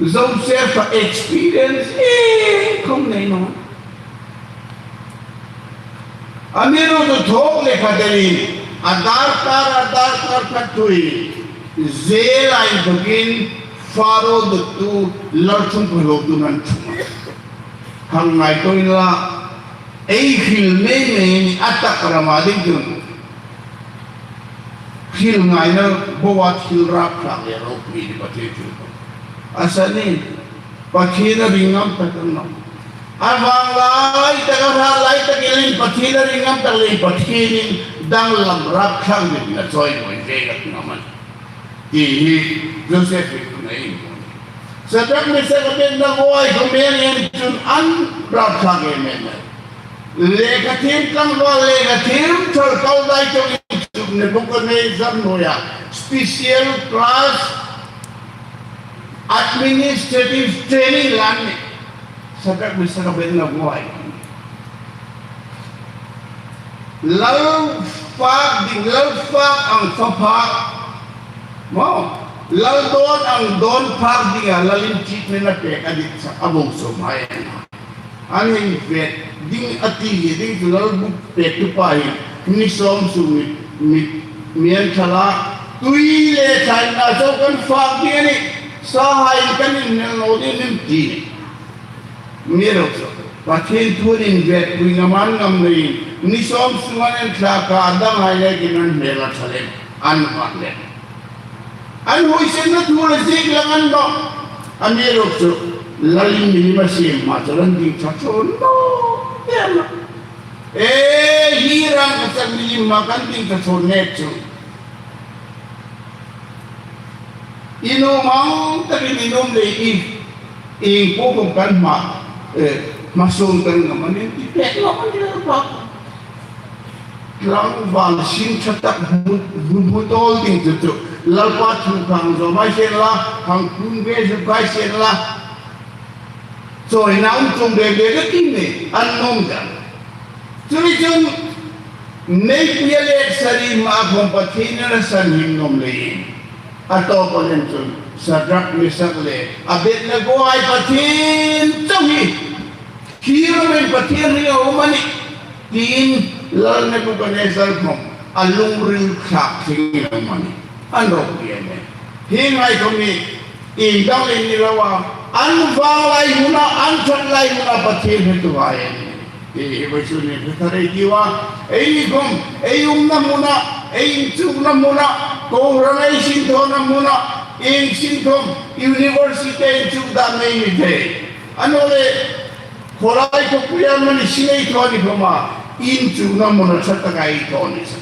Joseph-a experience iengkhom nei naw. Amiruokchu thawk le khat dingin, a darkar, a darkar khat thuin, jail-a inthokin Pharaoh dawttu lal ṭhungpha lotu an ṭhung a. Hang ngaituo unla, ei hril mei mei ni a tak rama ding chun. Hril ngaina boa thil rapthlak le ropui ni Pathien thil. A san ni, Pathien a ring ngam tak a ni naw. A vang lai tak, a hrat lai tak elin Pathien a ring ngam tak leiin Pathienin danglam rapthlak ni a chawimawi ve ngam a nih. Ti hi Joseph-in a inhmu. Sadrak, Mesak, Abednego-hai khom en chun an rapthlak em em. Lekha thiem tlangval, lekha thiem ṭhal Kaldai chawng inchuk Nebuchadnezzar hnuoia special class administrative training la an nih. Sadrak, Mesak, Abednego-hai. Lal fak ding, lal fak ang fa fak. Maw, lal dawn ang dawn fak dinga lalin treatment a pek a dit sa a bawng sawm hai. An hei vet ding a ti hi ding chu lal buk pektupa hi ni sawm sung mi, mi, mi an ṭhala tui le thlaina chau kan fak ding a nih. Sahai kan innel naw ding a nih ti ni. Amiruokchu Pathien thu an invetpui ngam an ngam leiin ni sawm sung an inthlak a, a danghai nekin an hmel a ṭha lem, an vat lem. An huoisenna thu le ziek lang an nawh. Amiruokchu lalin milim a siem hma chu an ding ṭha thawn naw. Em. E, hi rang ka chak milim hma kan ding ṭha thawn nek chu. I nuom ang takin i nuom lei i, iengpo khom kan hma, eh, hmasuon kan ngam a nih ti pek lo kan ti lo pa. Tlangval sin ṭha tak hmu, hmu, hmu tawl ding chu chu. Lalpa thu khang zo mai sien la, hang kun ve zu kai sien la. Chawina um chung ve ve ka ti ni, an nuom dan. Chu ni chun, meipui a let sari hma khom Pathienin a sanhim nuom leiin. A tawp a len chun, Sadrak, Mesak le Abednego-hai Pathien chau hi. Khi ro men Pathien ring a um a nih. Tiin lal Nebuchadnezzar khom a lungril thlak thei a um a nih. An ropui a nih. Hi ngai khom ni, ieng dang le ni lo a, an vang lai hmuna, an ṭhat lai hmuna Pathien hretu hai a nih. Hi, hi vawisun ni hre thar ei tiu a. Ei ni khom, ei umna hmuna, ei inchukna hmuna, kohran ei sinthawna hmuna, ieng sin khom, university ei inchuk dan nei ni thei. Annawleh, Khawlai khawpuia mani sin ei thaw ni khoma, inchukna hmuna ṭha taka ei thaw ni sa.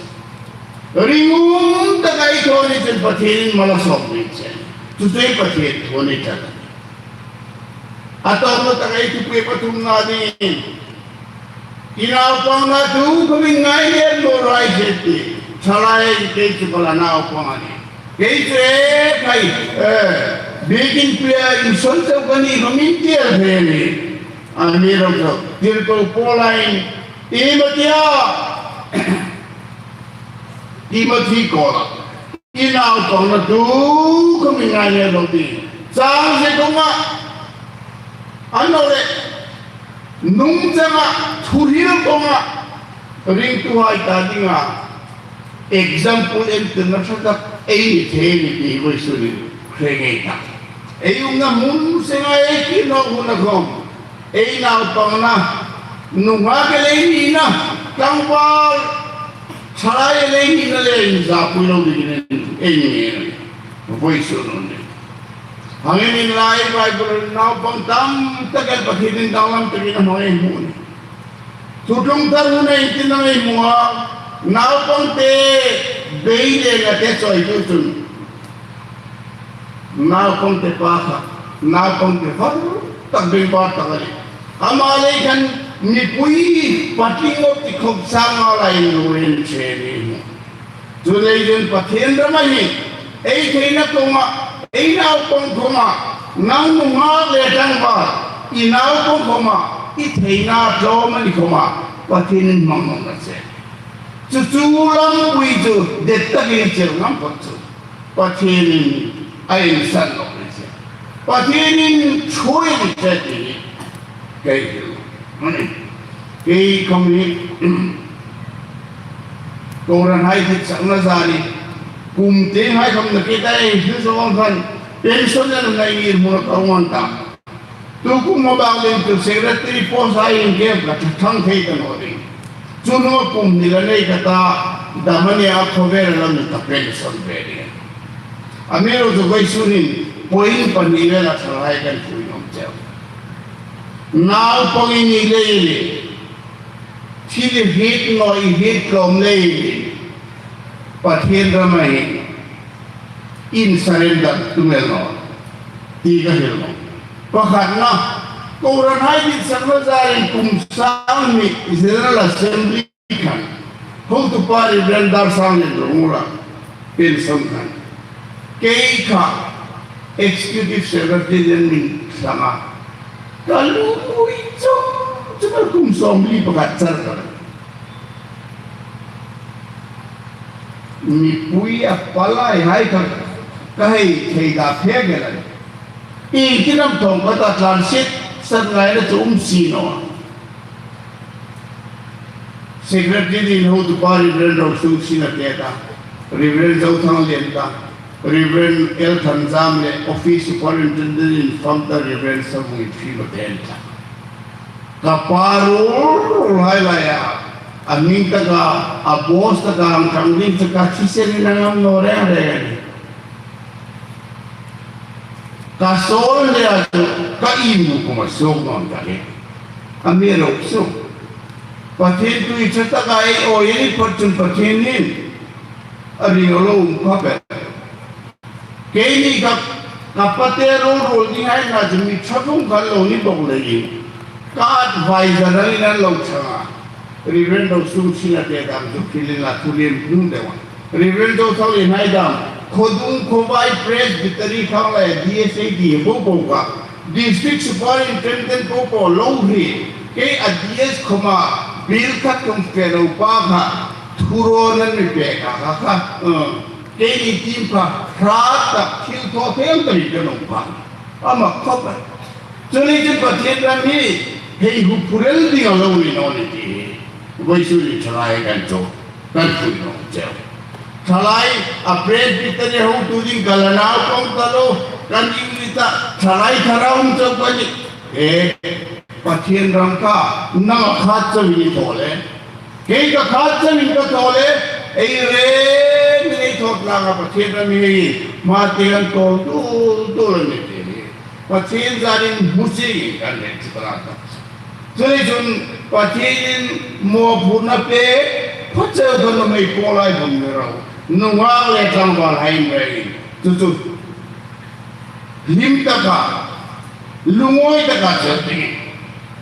Ringum taka ei thaw ni chun Pathienin mal a sawm ni che. Chu chu ei Pathien thaw ni ṭha. A tawpna taka ei thupui pathumna dingin. I naupangna tu khom inngai le lo rai se ti. Thalai kei chu ka la naupang a nih. Kei chu e khai, eh, biekin puia insawn chau ka ni khom in ti a ni. Amiruokchu, tirko Paula'n Timothy-a, Timothy kawla, i naupangna tu khom inngai le lo ti. Chang ze konga, annawleh, nung changa, thuhril konga, ringtuhai ta dinga, example entirna ṭha tak ei ni thei ni ti vawisun ni hre ngei ta. Ei umna hmun senga ei kir nawk huna khom. Ei naupangna, nunghak el ei nina, tlangval, thalai el ei nina le inzapui lo dingin ei ni ngei a nih. Vawisun ni. Hang en inla Bible-a naupang tam tak el Pathienin danglam takin a hmang ei hmu a nih. Thutlung thar hun ei tin ei hmu a, naupangte bei le ngate chawitu chun. Naupangte pa kha, naupangte far tak, bengvar tak a nih. Ama lei khan mipui patling awt ti khawp sanga lai lo en che ni. Chuleiin Pathien rama hi, ei theina konga, ei naupang khoma, nang nunghak le tlangval, i naupang khoma, i theina tlawm a ni khoma, Pathienin hmang nawk a che. Chu chu lampui chu det takin chel ngam phawt chu Pathienin a insan nawk ni chu. Pathienin ṭhuoi ni che ti hi kei hi. Mani. Kei khawm hi kohranhai ditsakna zani kum tienghai khawm nakie ta ei hil zo ang khan pension an nei ngir hmuna ka hung an ta. Tu kum a bang lem chu secretary post-a inkhawm ka ṭha ṭhang thei ta naw ding. Chu hnunga kum hni la nei ka ta, dam a nia khawvel a lam ka pension ve ding. Amiruokchu vawisun hin point pahni vela thalai kan ṭhuoi nuom cheu. Naupang i ni leiin, thil i hriet naw i hriet tlawm leiin, Pathien rama hin in surrender tum el naw ti ka hril nawh. Pakhatna, kohranhai ditsakna zarin kum sang hni General Assembly khan hotupa Reverend Darsang Lenrongula pension khan kei kha Executive Secretary-in min thlang a, ka lu ui chawk chawk a, kum sawmli pakhat char ka la. Mipui a palaihai kha ka hei thei ta phek el a nih. Iengtin am thawm ka ta tlan siet sat ngaina chu um si naw a. Secretary dingin hotupa Reverend Rosung Sinate ta, Reverend Zothang Lian ta, Reverend L Thanzam le Office Superintendent-in fam ta Reverend Savung Inphim a te an ta. Ka pa ruol ruolhai laia, a hming taka, a boss taka ang thang ding chu ka thisen a ngam naw reng reng a nih. Ka sawl le a chu ka imu khawma suok naw an ta le. Amiruokchu Pathien tui ṭha taka ei awi a ni phawt chun Pathienin a ring a lo um khawp el. Keini ka, ka pate ruol ruol dinghai na chu mi ṭha vawng kha lo ni bawk leiin ka advisor angin an lo ṭhang a. Reverend Rosung Sinate dam chu thil inla thu lien hnung deu a. Reverend Zothang Lianhai dam, Khodung Khawvai Presbytery khang le D S A D po po kha, District Superintendent po po lo hri, kei a D S khawma bill khat khawm fe lo pa kha, thurawn an mi pek a kha kha, uh, keini team kha hrat tak thil thaw thei ang ka ring ka nuom kha. Ama khawp a. Chuleiin chun Pathien ram hi hei huphurel ding a lo ni naw ni ti hi vawisun ni thalai kan chu kan hril nuom cheu. Thalai a Presbytery hotu ding ka la naupang ta lo, kan English-a thalai thara um chau ka nih. E, Pathien ram kha nang a khat chauin i thaw le. Kei ka khat chauin ka thaw le, ei rengin ei thaw tlanga Pathien ram hi hma tieng an tawl tul tul a nih ti hi Pathien zarin hmu si kan hril chu ka la tak. Chuleiin chun Pathienin mawphurna pek phawt cheu kha nuhmei pawlhai khawm ni ro, nunghak le tlangvalhai ni ro, chu chu hlim taka, lungawi taka chel dingin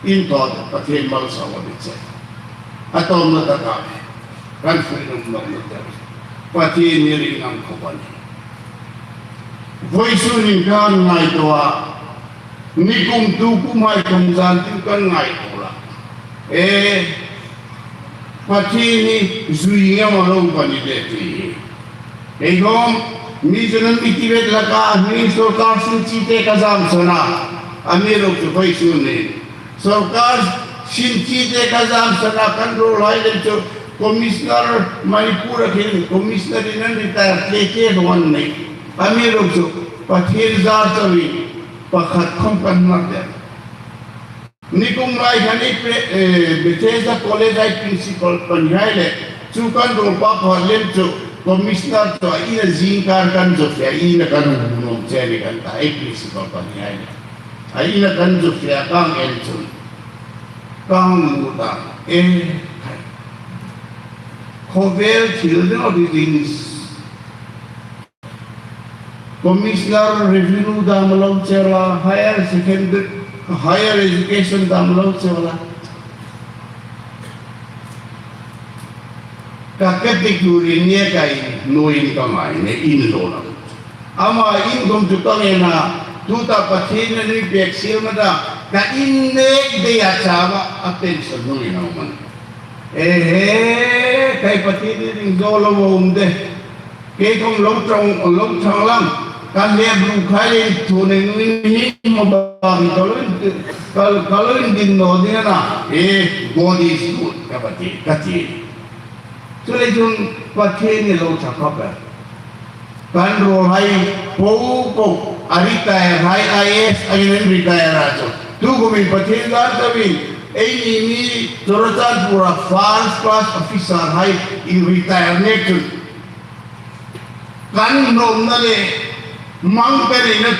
in thaw Pathien malsawm a ni che. A tawpna taka kan hril nuom nawk na te, Pathien hi ring ngam khawp a nih. Vawisun hin kan ngaituo a, nikum tukum hai khawm zan tin kan ngaituo la. E, Pathien hi zui ngam a lo um a ni de ti hi. Kei khawm, mi chun an mi ti vet laka, mi sawrkar sin chite ka zamsan a, amiruokchu vawisun hin sawrkar sin chite ka zamsan a, kan ruolhai le chu Commissioner Manipur-a khin Commissioner-in an retire tlek tlek lo an nei. Amiruokchu Pathien zar chauin pakhat khawm kan hmang der. Nikum lai khan ei pre-, eh, Bethesda College-a ei principal pahnihai le, chu kan ruolpa pakhat lem chu Commissioner chu a ina zingkar kan zo fe, a ina kan hung nuom che ni kan ta, ei principal pahnihai le. A ina kan zo fe a kan en chun, kan lut a, e, khawvel thil deu di ding. Commissioner Revenue dam lo che la, Higher Secondary, Higher Education dam lo che la. Ka category ni ka in, nuin ka ngai ne in lo la. Ama in khawm chu ka ngai na, tuta Pathienin a mi pek siemna ta, ka in nek dei a chauva, a pension nuin a um a nih. E he, kei Pathien ni ding zo lo um de. Kei khom lo chang, lo chang lam. Ka le bru khai le thu ne ni ni mo ba mi ka lo, ka, ka lo din no ding a na. E, God is good, ka Pathien, ka ti. Chuleiin Pathien ni lo chang ka ba. Kan ruolhai po po, a retire hai, I A S a ni, an retire a chu. Tu kumin Pathien zan ta win, eini mi Churachandpur-a first class officer hai in retire ne chu. Kan nuomna le mang kan nei na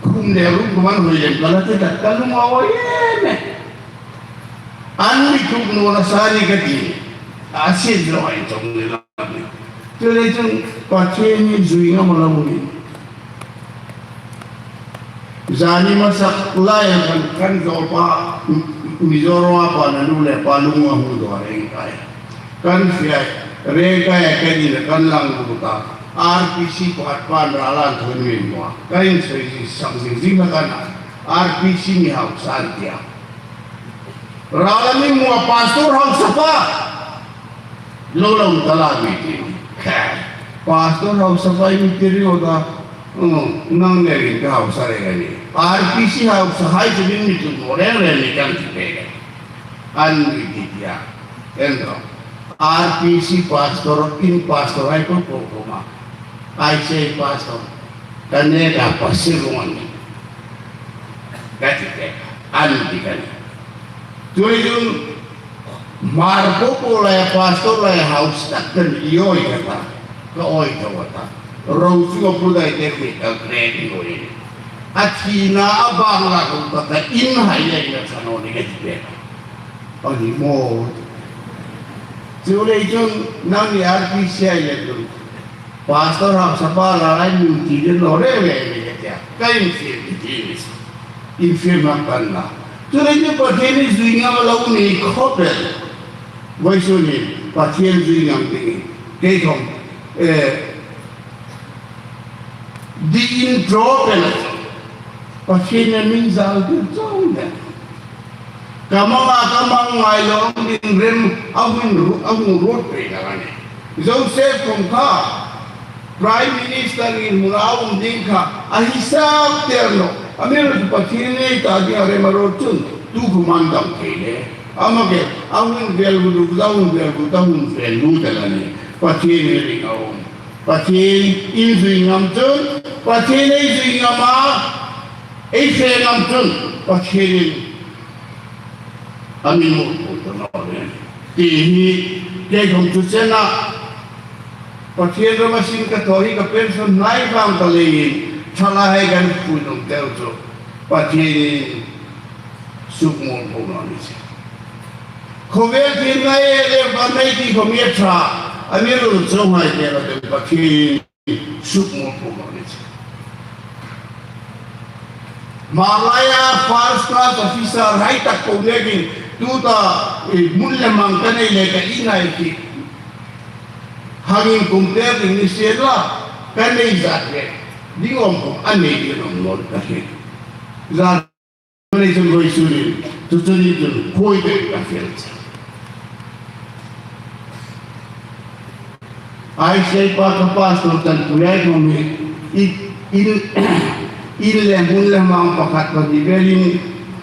khum le rum kuman hoi lem ka la ti ta, ka lung a oi em e. An mi thuk nuom a sa ni ka ti. A sin lo ai chong ni la. Chuleiin Pathien ni zui ngam a lo ni. Zani hmasa lai kan, kan Zolpa, Mizoram-a pa na nu le pa lung a hung do reng kai. Kan fiai, reng kai a kan ni le kan lang lu ta. R P C pakhat pan ra lan thon min mo. Kan soi zing sang zing zing la kan. R P C mi hausa an tia. Rala mi mu a pastor hausa pa. Lo lo ta la mi ti. Pastor hausa pa mi ti ri o ta. Hmm, nang ne ring ka hausa re ga ni. R P C hausa hai chu min mi tu mo re re ni kan ti pe. An mi ti tia. En ro. R P C pastor, in pastor hai ko ko ko ma. I say pastor. Kan ne ka pastor wan. Ka ti pe. An ti kan. Chuleiin Hmar po po lai pastor lai hausa tak kan i oi ka ta, ka oi ka wa ta. Ro chu ka pu dai te mi ka kre ni oi. A thina a bang la ko ta ta in hai le na sa no ni ka ti pe. A ni mo. Chuleiin nang ni R P C hai le tu. Pastor hausa pa la lai nun ti den lo re le le ke tia. Ka infiel ti ti ni. Infiel ma kan la. Chuleiin Pathien ni zui ngam a lo ni khop el. Vawisun ni Pathien zui ngam ding. Kei khom, eh, the intro pen. Pathien ni min zal tu chong de. Ka mang a ka mang ngai lo ding rem a hung ru-, a hung ruot pe na ni. Joseph khom kha Prime Minister in hmuna um ding kha a hisap tir lo. A mi ru Pathien ni ta ding a rem a ruot chun tu kuman dam thei le. Ama ke a hung vel bu du, a hung vel bu, a hung vel bu ta la ni. Pathien ni ring a um. Pathien in zui ngam chun, Pathien ei zui ngam a, ei fe ngam chun, Pathien in a mi mu pu ta naw le. Ti hi, kei khom chu chen a, Pathien rama sin ka thaw hi ka pension hnai vang ka leiin, thala hai kan pui nung tel chu. Pathien in suk mu pu naw ni si. Khawvel thil ngai le va ngai ti khom e tha, a mi ru chu ngai te la te Pathien suk mu pu naw ni si. Hmar laia first class officer hai tak po nekin, tuta, eh, hmun le mang ka nei le ka in hai ki. Hangin kum te ding ni se la, ka nei zat le. Ding om ko a nei ding om naw ka hre. Zat Chuleiin vawisun ni, chu chu ni chun khuoi te ka fel che. Ai sei pa ka pastor tan pui ai mo mi, i, in, in le hmun le mang pakhat pahni velin,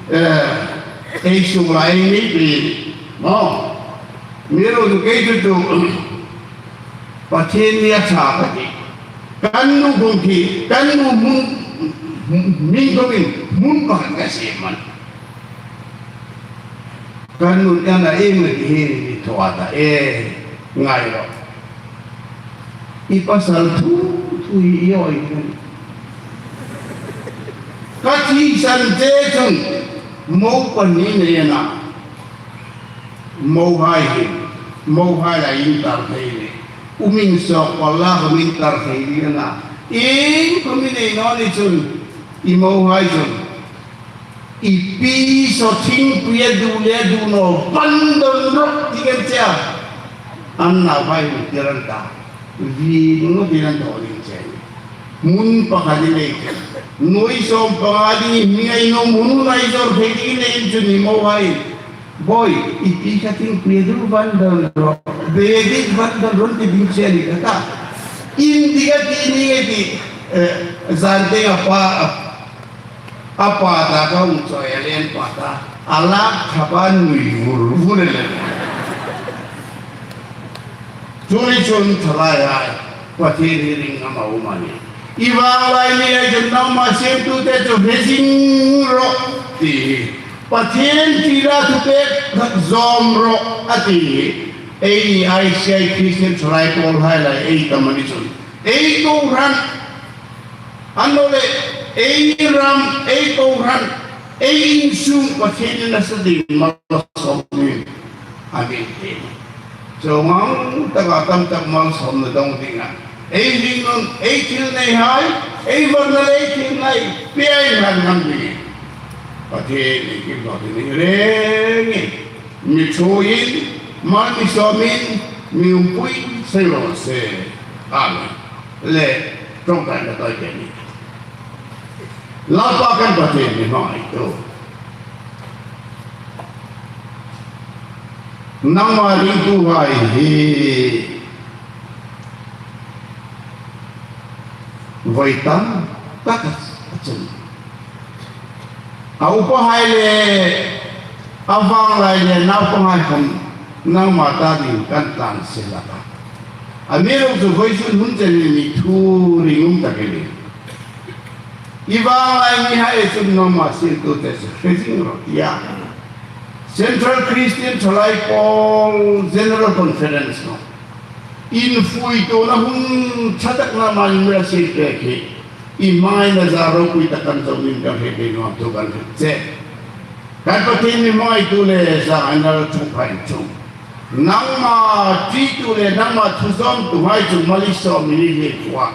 eh, ei sung lai ni pi. Mo. Mi ro tu kei tu tu. Pathien ni a ṭha ka ti. Kan nu khom khi, kan nu hmun, hmun khom in, hmun pakhat ka siem a. Kan nu ṭan a, em ni hi ni thaw a ta e, ngai ro. I pasal thu, thu hi i oi kan. Ka thisan che chun, mo pahni nei a na. Mohai hi, mohai la intar thei le. Umin sawk pal la khom intar thei ding a na. Ieng khom i nei naw ni chun, i mohai chun. I pi saw thingpui a du le du naw, pan don rawp ti kan che a. An nauhai mi tir an ta. Vin ngot in an thaw ding che. Hmun pakhat i nei che. Nuoi sawm panga ding i mi ngai naw hmun ngai zawr thei ding i nei chun i mohai. Bawi, i pi kha thingpui a dul van dal ro, David van dal ro ti ding che ni ka ta. Indik a ti ni e ti, eh, zan te a pa, a, a pa ta ka hung chawi a len pa ta. A lak kha pa nui vur vur le le. Chu ni chun thalai hai, Pathien hi ring ngam a um a nih. I vanglai ni ei chun nangma siemtute chu hre zing ro ti hi. Pathien ṭi la thupek khat zawm ro a ti hi. Ei ni I C I Christian Thalai Pawl hai lai ei tam a ni chun. Ei kohran, annawleh ei ram, ei kohran, ei insung Pathienin a sa ding malsawm ni a min ti. Chuong ang taka tam tak malsawmna dong dinga ei hringnun, ei thil nei hai, ei varna le ei thil nei, pia ei hran hran ding. Pathienin kim lo ti ni rengin. Mi ṭhuoiin, mal mi sawmin, mi umpui, sei lo se. Amen. Le, ṭawngṭaina tawi ke ni. Lalpa kan Pathien mi hmangaitu. Nangma ringtuhai hi voi tam tak a chun. A upahai le, a vanglai le, naupanghai khom nangma ta ding kan tlan se la ta. Amiruokchu vawisun hun chen ni thu ringum tak a nih. I vanglai mihai chun nangma siemtute chu hre zing ro tia. Central Christian Thalai Pawl General Conference no. Infuituona hun ṭha tak nangma mi la siem pek hi. I hmangaina zar ropui tak kan zo ning kan hriet nuom thu kan hriet che. Kan Pathien mi hmangaitu le zangaina ṭhung pha in ṭhung. Nangma ṭitu le nangma thu zawmtuhai chu mal i sawm i ni hi khua.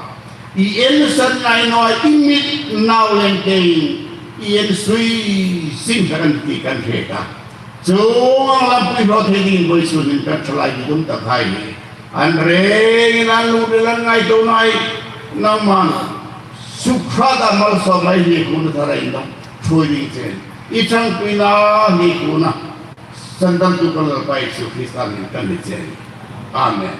I ensan ngai naw a, i mit nau lem tein i en sui sing ka kan ti kan hre ta. Chuong ang lampui hlawt thei dingin vawisun hin kan thalai didum tak hai hi. An rengin an lungril an ngaituona hai nangman sukhrata malsawm hai hi khuna thalai dong ṭhuoi ding chen. I ṭhangpuina hi khuna sandamtu kan Lalpa Isu Krista hmingin kan ni che. Amen.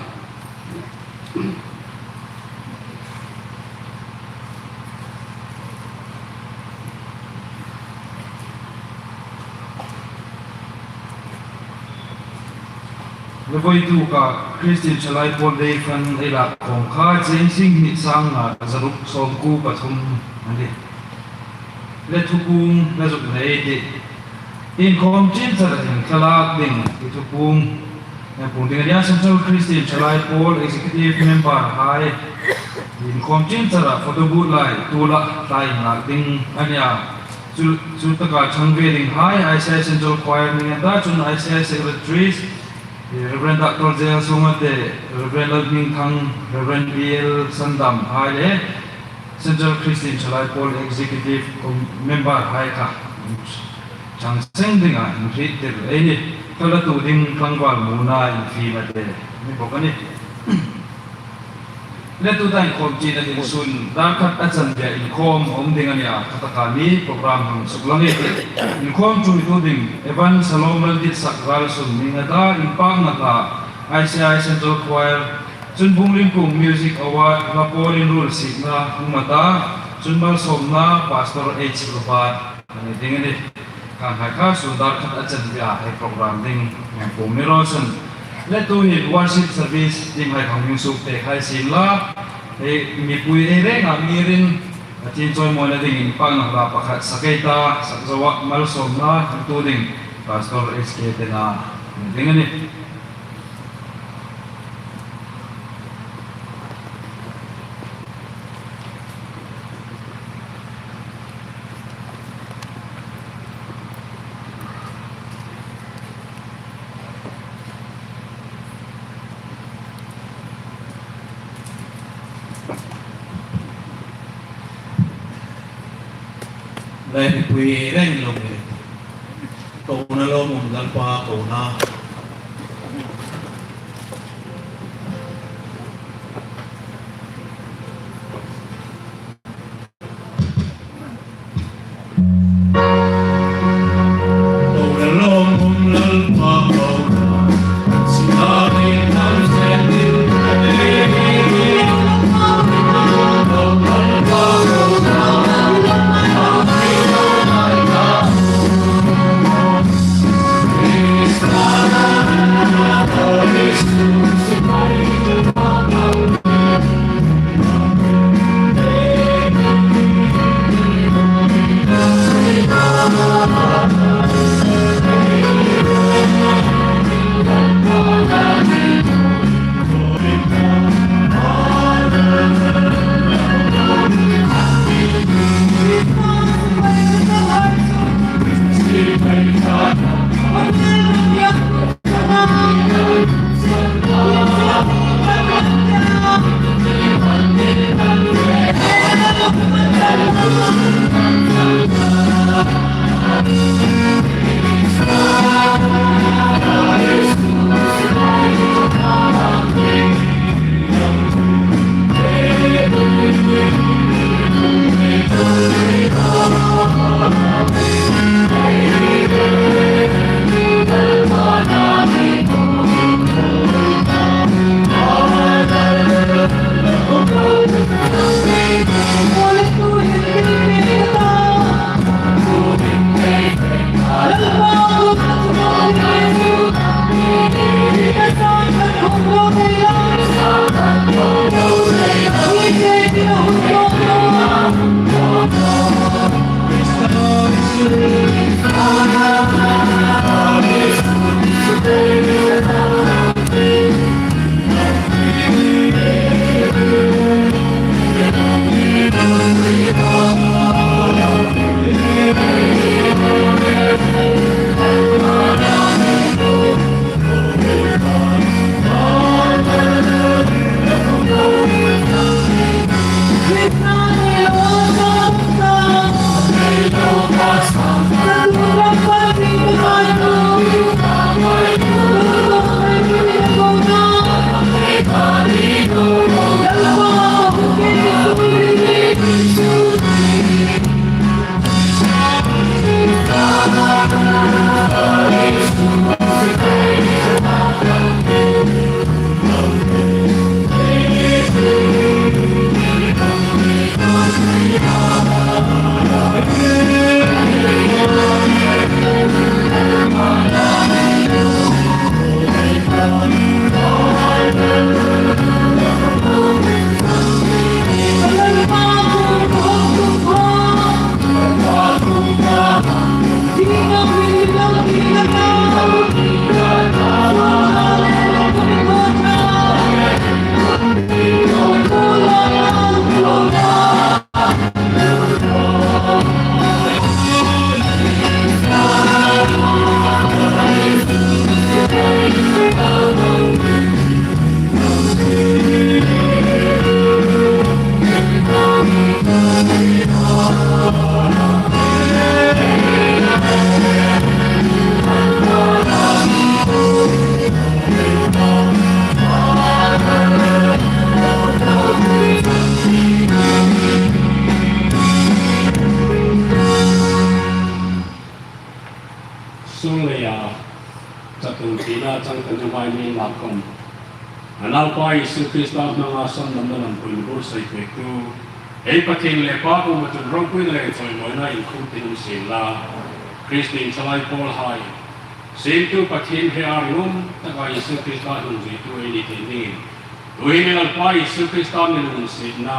Le vawituk a Christian Thalai Pawl Day fund ei lak khawm kha cheng sing hni sang nga zaruk sawmkuo pathum a nih. Le thupuong la zuk nei ei tih. Inkhawm chin chara hin thlalak ding i thupuong. Inkhawm ding a nia Central Christian Thalai Pawl Executive Member hai. Inkhawm chin chara photo booth lai tu la tlai inlak ding a nia. Chu, chu taka ṭhang ve ding hai I C I Central Choir ni ngei ta chun I C I Secretaries, Reverend Doctor J L Songate, Reverend Lalhmingthang, Reverend B L Sandam hai le Central Christian Thalai Pawl Executive Com-, Member hai kha ṭhang seng dinga inhriettir ei nih. Kha latu ding tlangval muna infimate ni bawk a nih. Le tuta inkhawm china hin sun dar khat a chanbia inkhawm a um ding a nia, kha taka mi program hang suklang ei tih. Inkhawm ṭhuoitu ding Evan Salom Laltitsak Ralsum ni ngei ta, inpakna hla I C I Central Choir, chun Bunglim Kung Music Award, hla pawlin ruolsikna hung ma ta, chun malsawmna Pastor H Robert a ni ding a nih. Kha hai kha sun dar khat a chanbia hei program ding hang pum ni raw se. Le tuhin worship service team hai khang hung suk pek hai sien la. Hei mipui ei renga mi rin Pathien chawimawina dingin inpakna hla pakhat sak ei ta, sak zoa malsawmna hangtu ding Pastor H K Tena a ni ding a nih. Lai mipui reng lo ni. Kona lo mum Lalpa kona. Sûng leia chatuon tina chang kan hnuhai mi inla khawm, a Naupa Isu Krista hmanga sandamna lampui buotsai pektu ei Pathien le Pa kuoma chun ropuina le chawimawina inkhum tin um sienla. Kristien chalai pawlhai, siemtu Pathien hea ringum taka Isu Krista hnungzuitu ei ni theina dingin, tuhin ei Lalpa Isu Krista mi lunginsietna,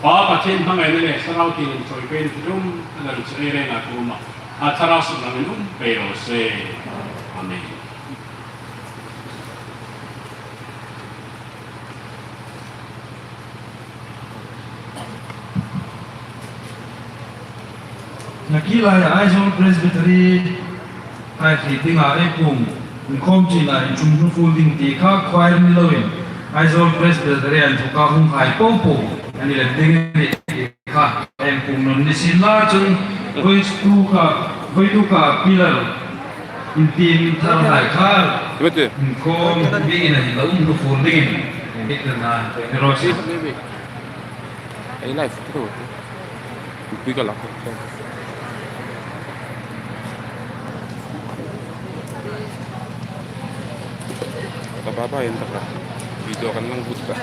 Pa Pathien hmangaina le Thlarau Thienghlim chawipeina tum a dam chu ei renga kuoma a thara suklang um pei raw se. Amen. Nakie laia Aizawl Presbytery hai hriet dinga ei puong inkhawm china inchung hnufuol ding ti kha choir ni loin Aizawl Presbytery inthoka hunghai po po an ni lem ding a nih ti kha ei puong nawn ni sienla. Chun voituk a, voituk a pillar intiem tharhai kha inkhawm biekin a hin la um hnufuol dingin ei tirna ei raw se. Ei live tu. Pi ka lak. Ka ba ba en ta ka. Video kan lang but ka.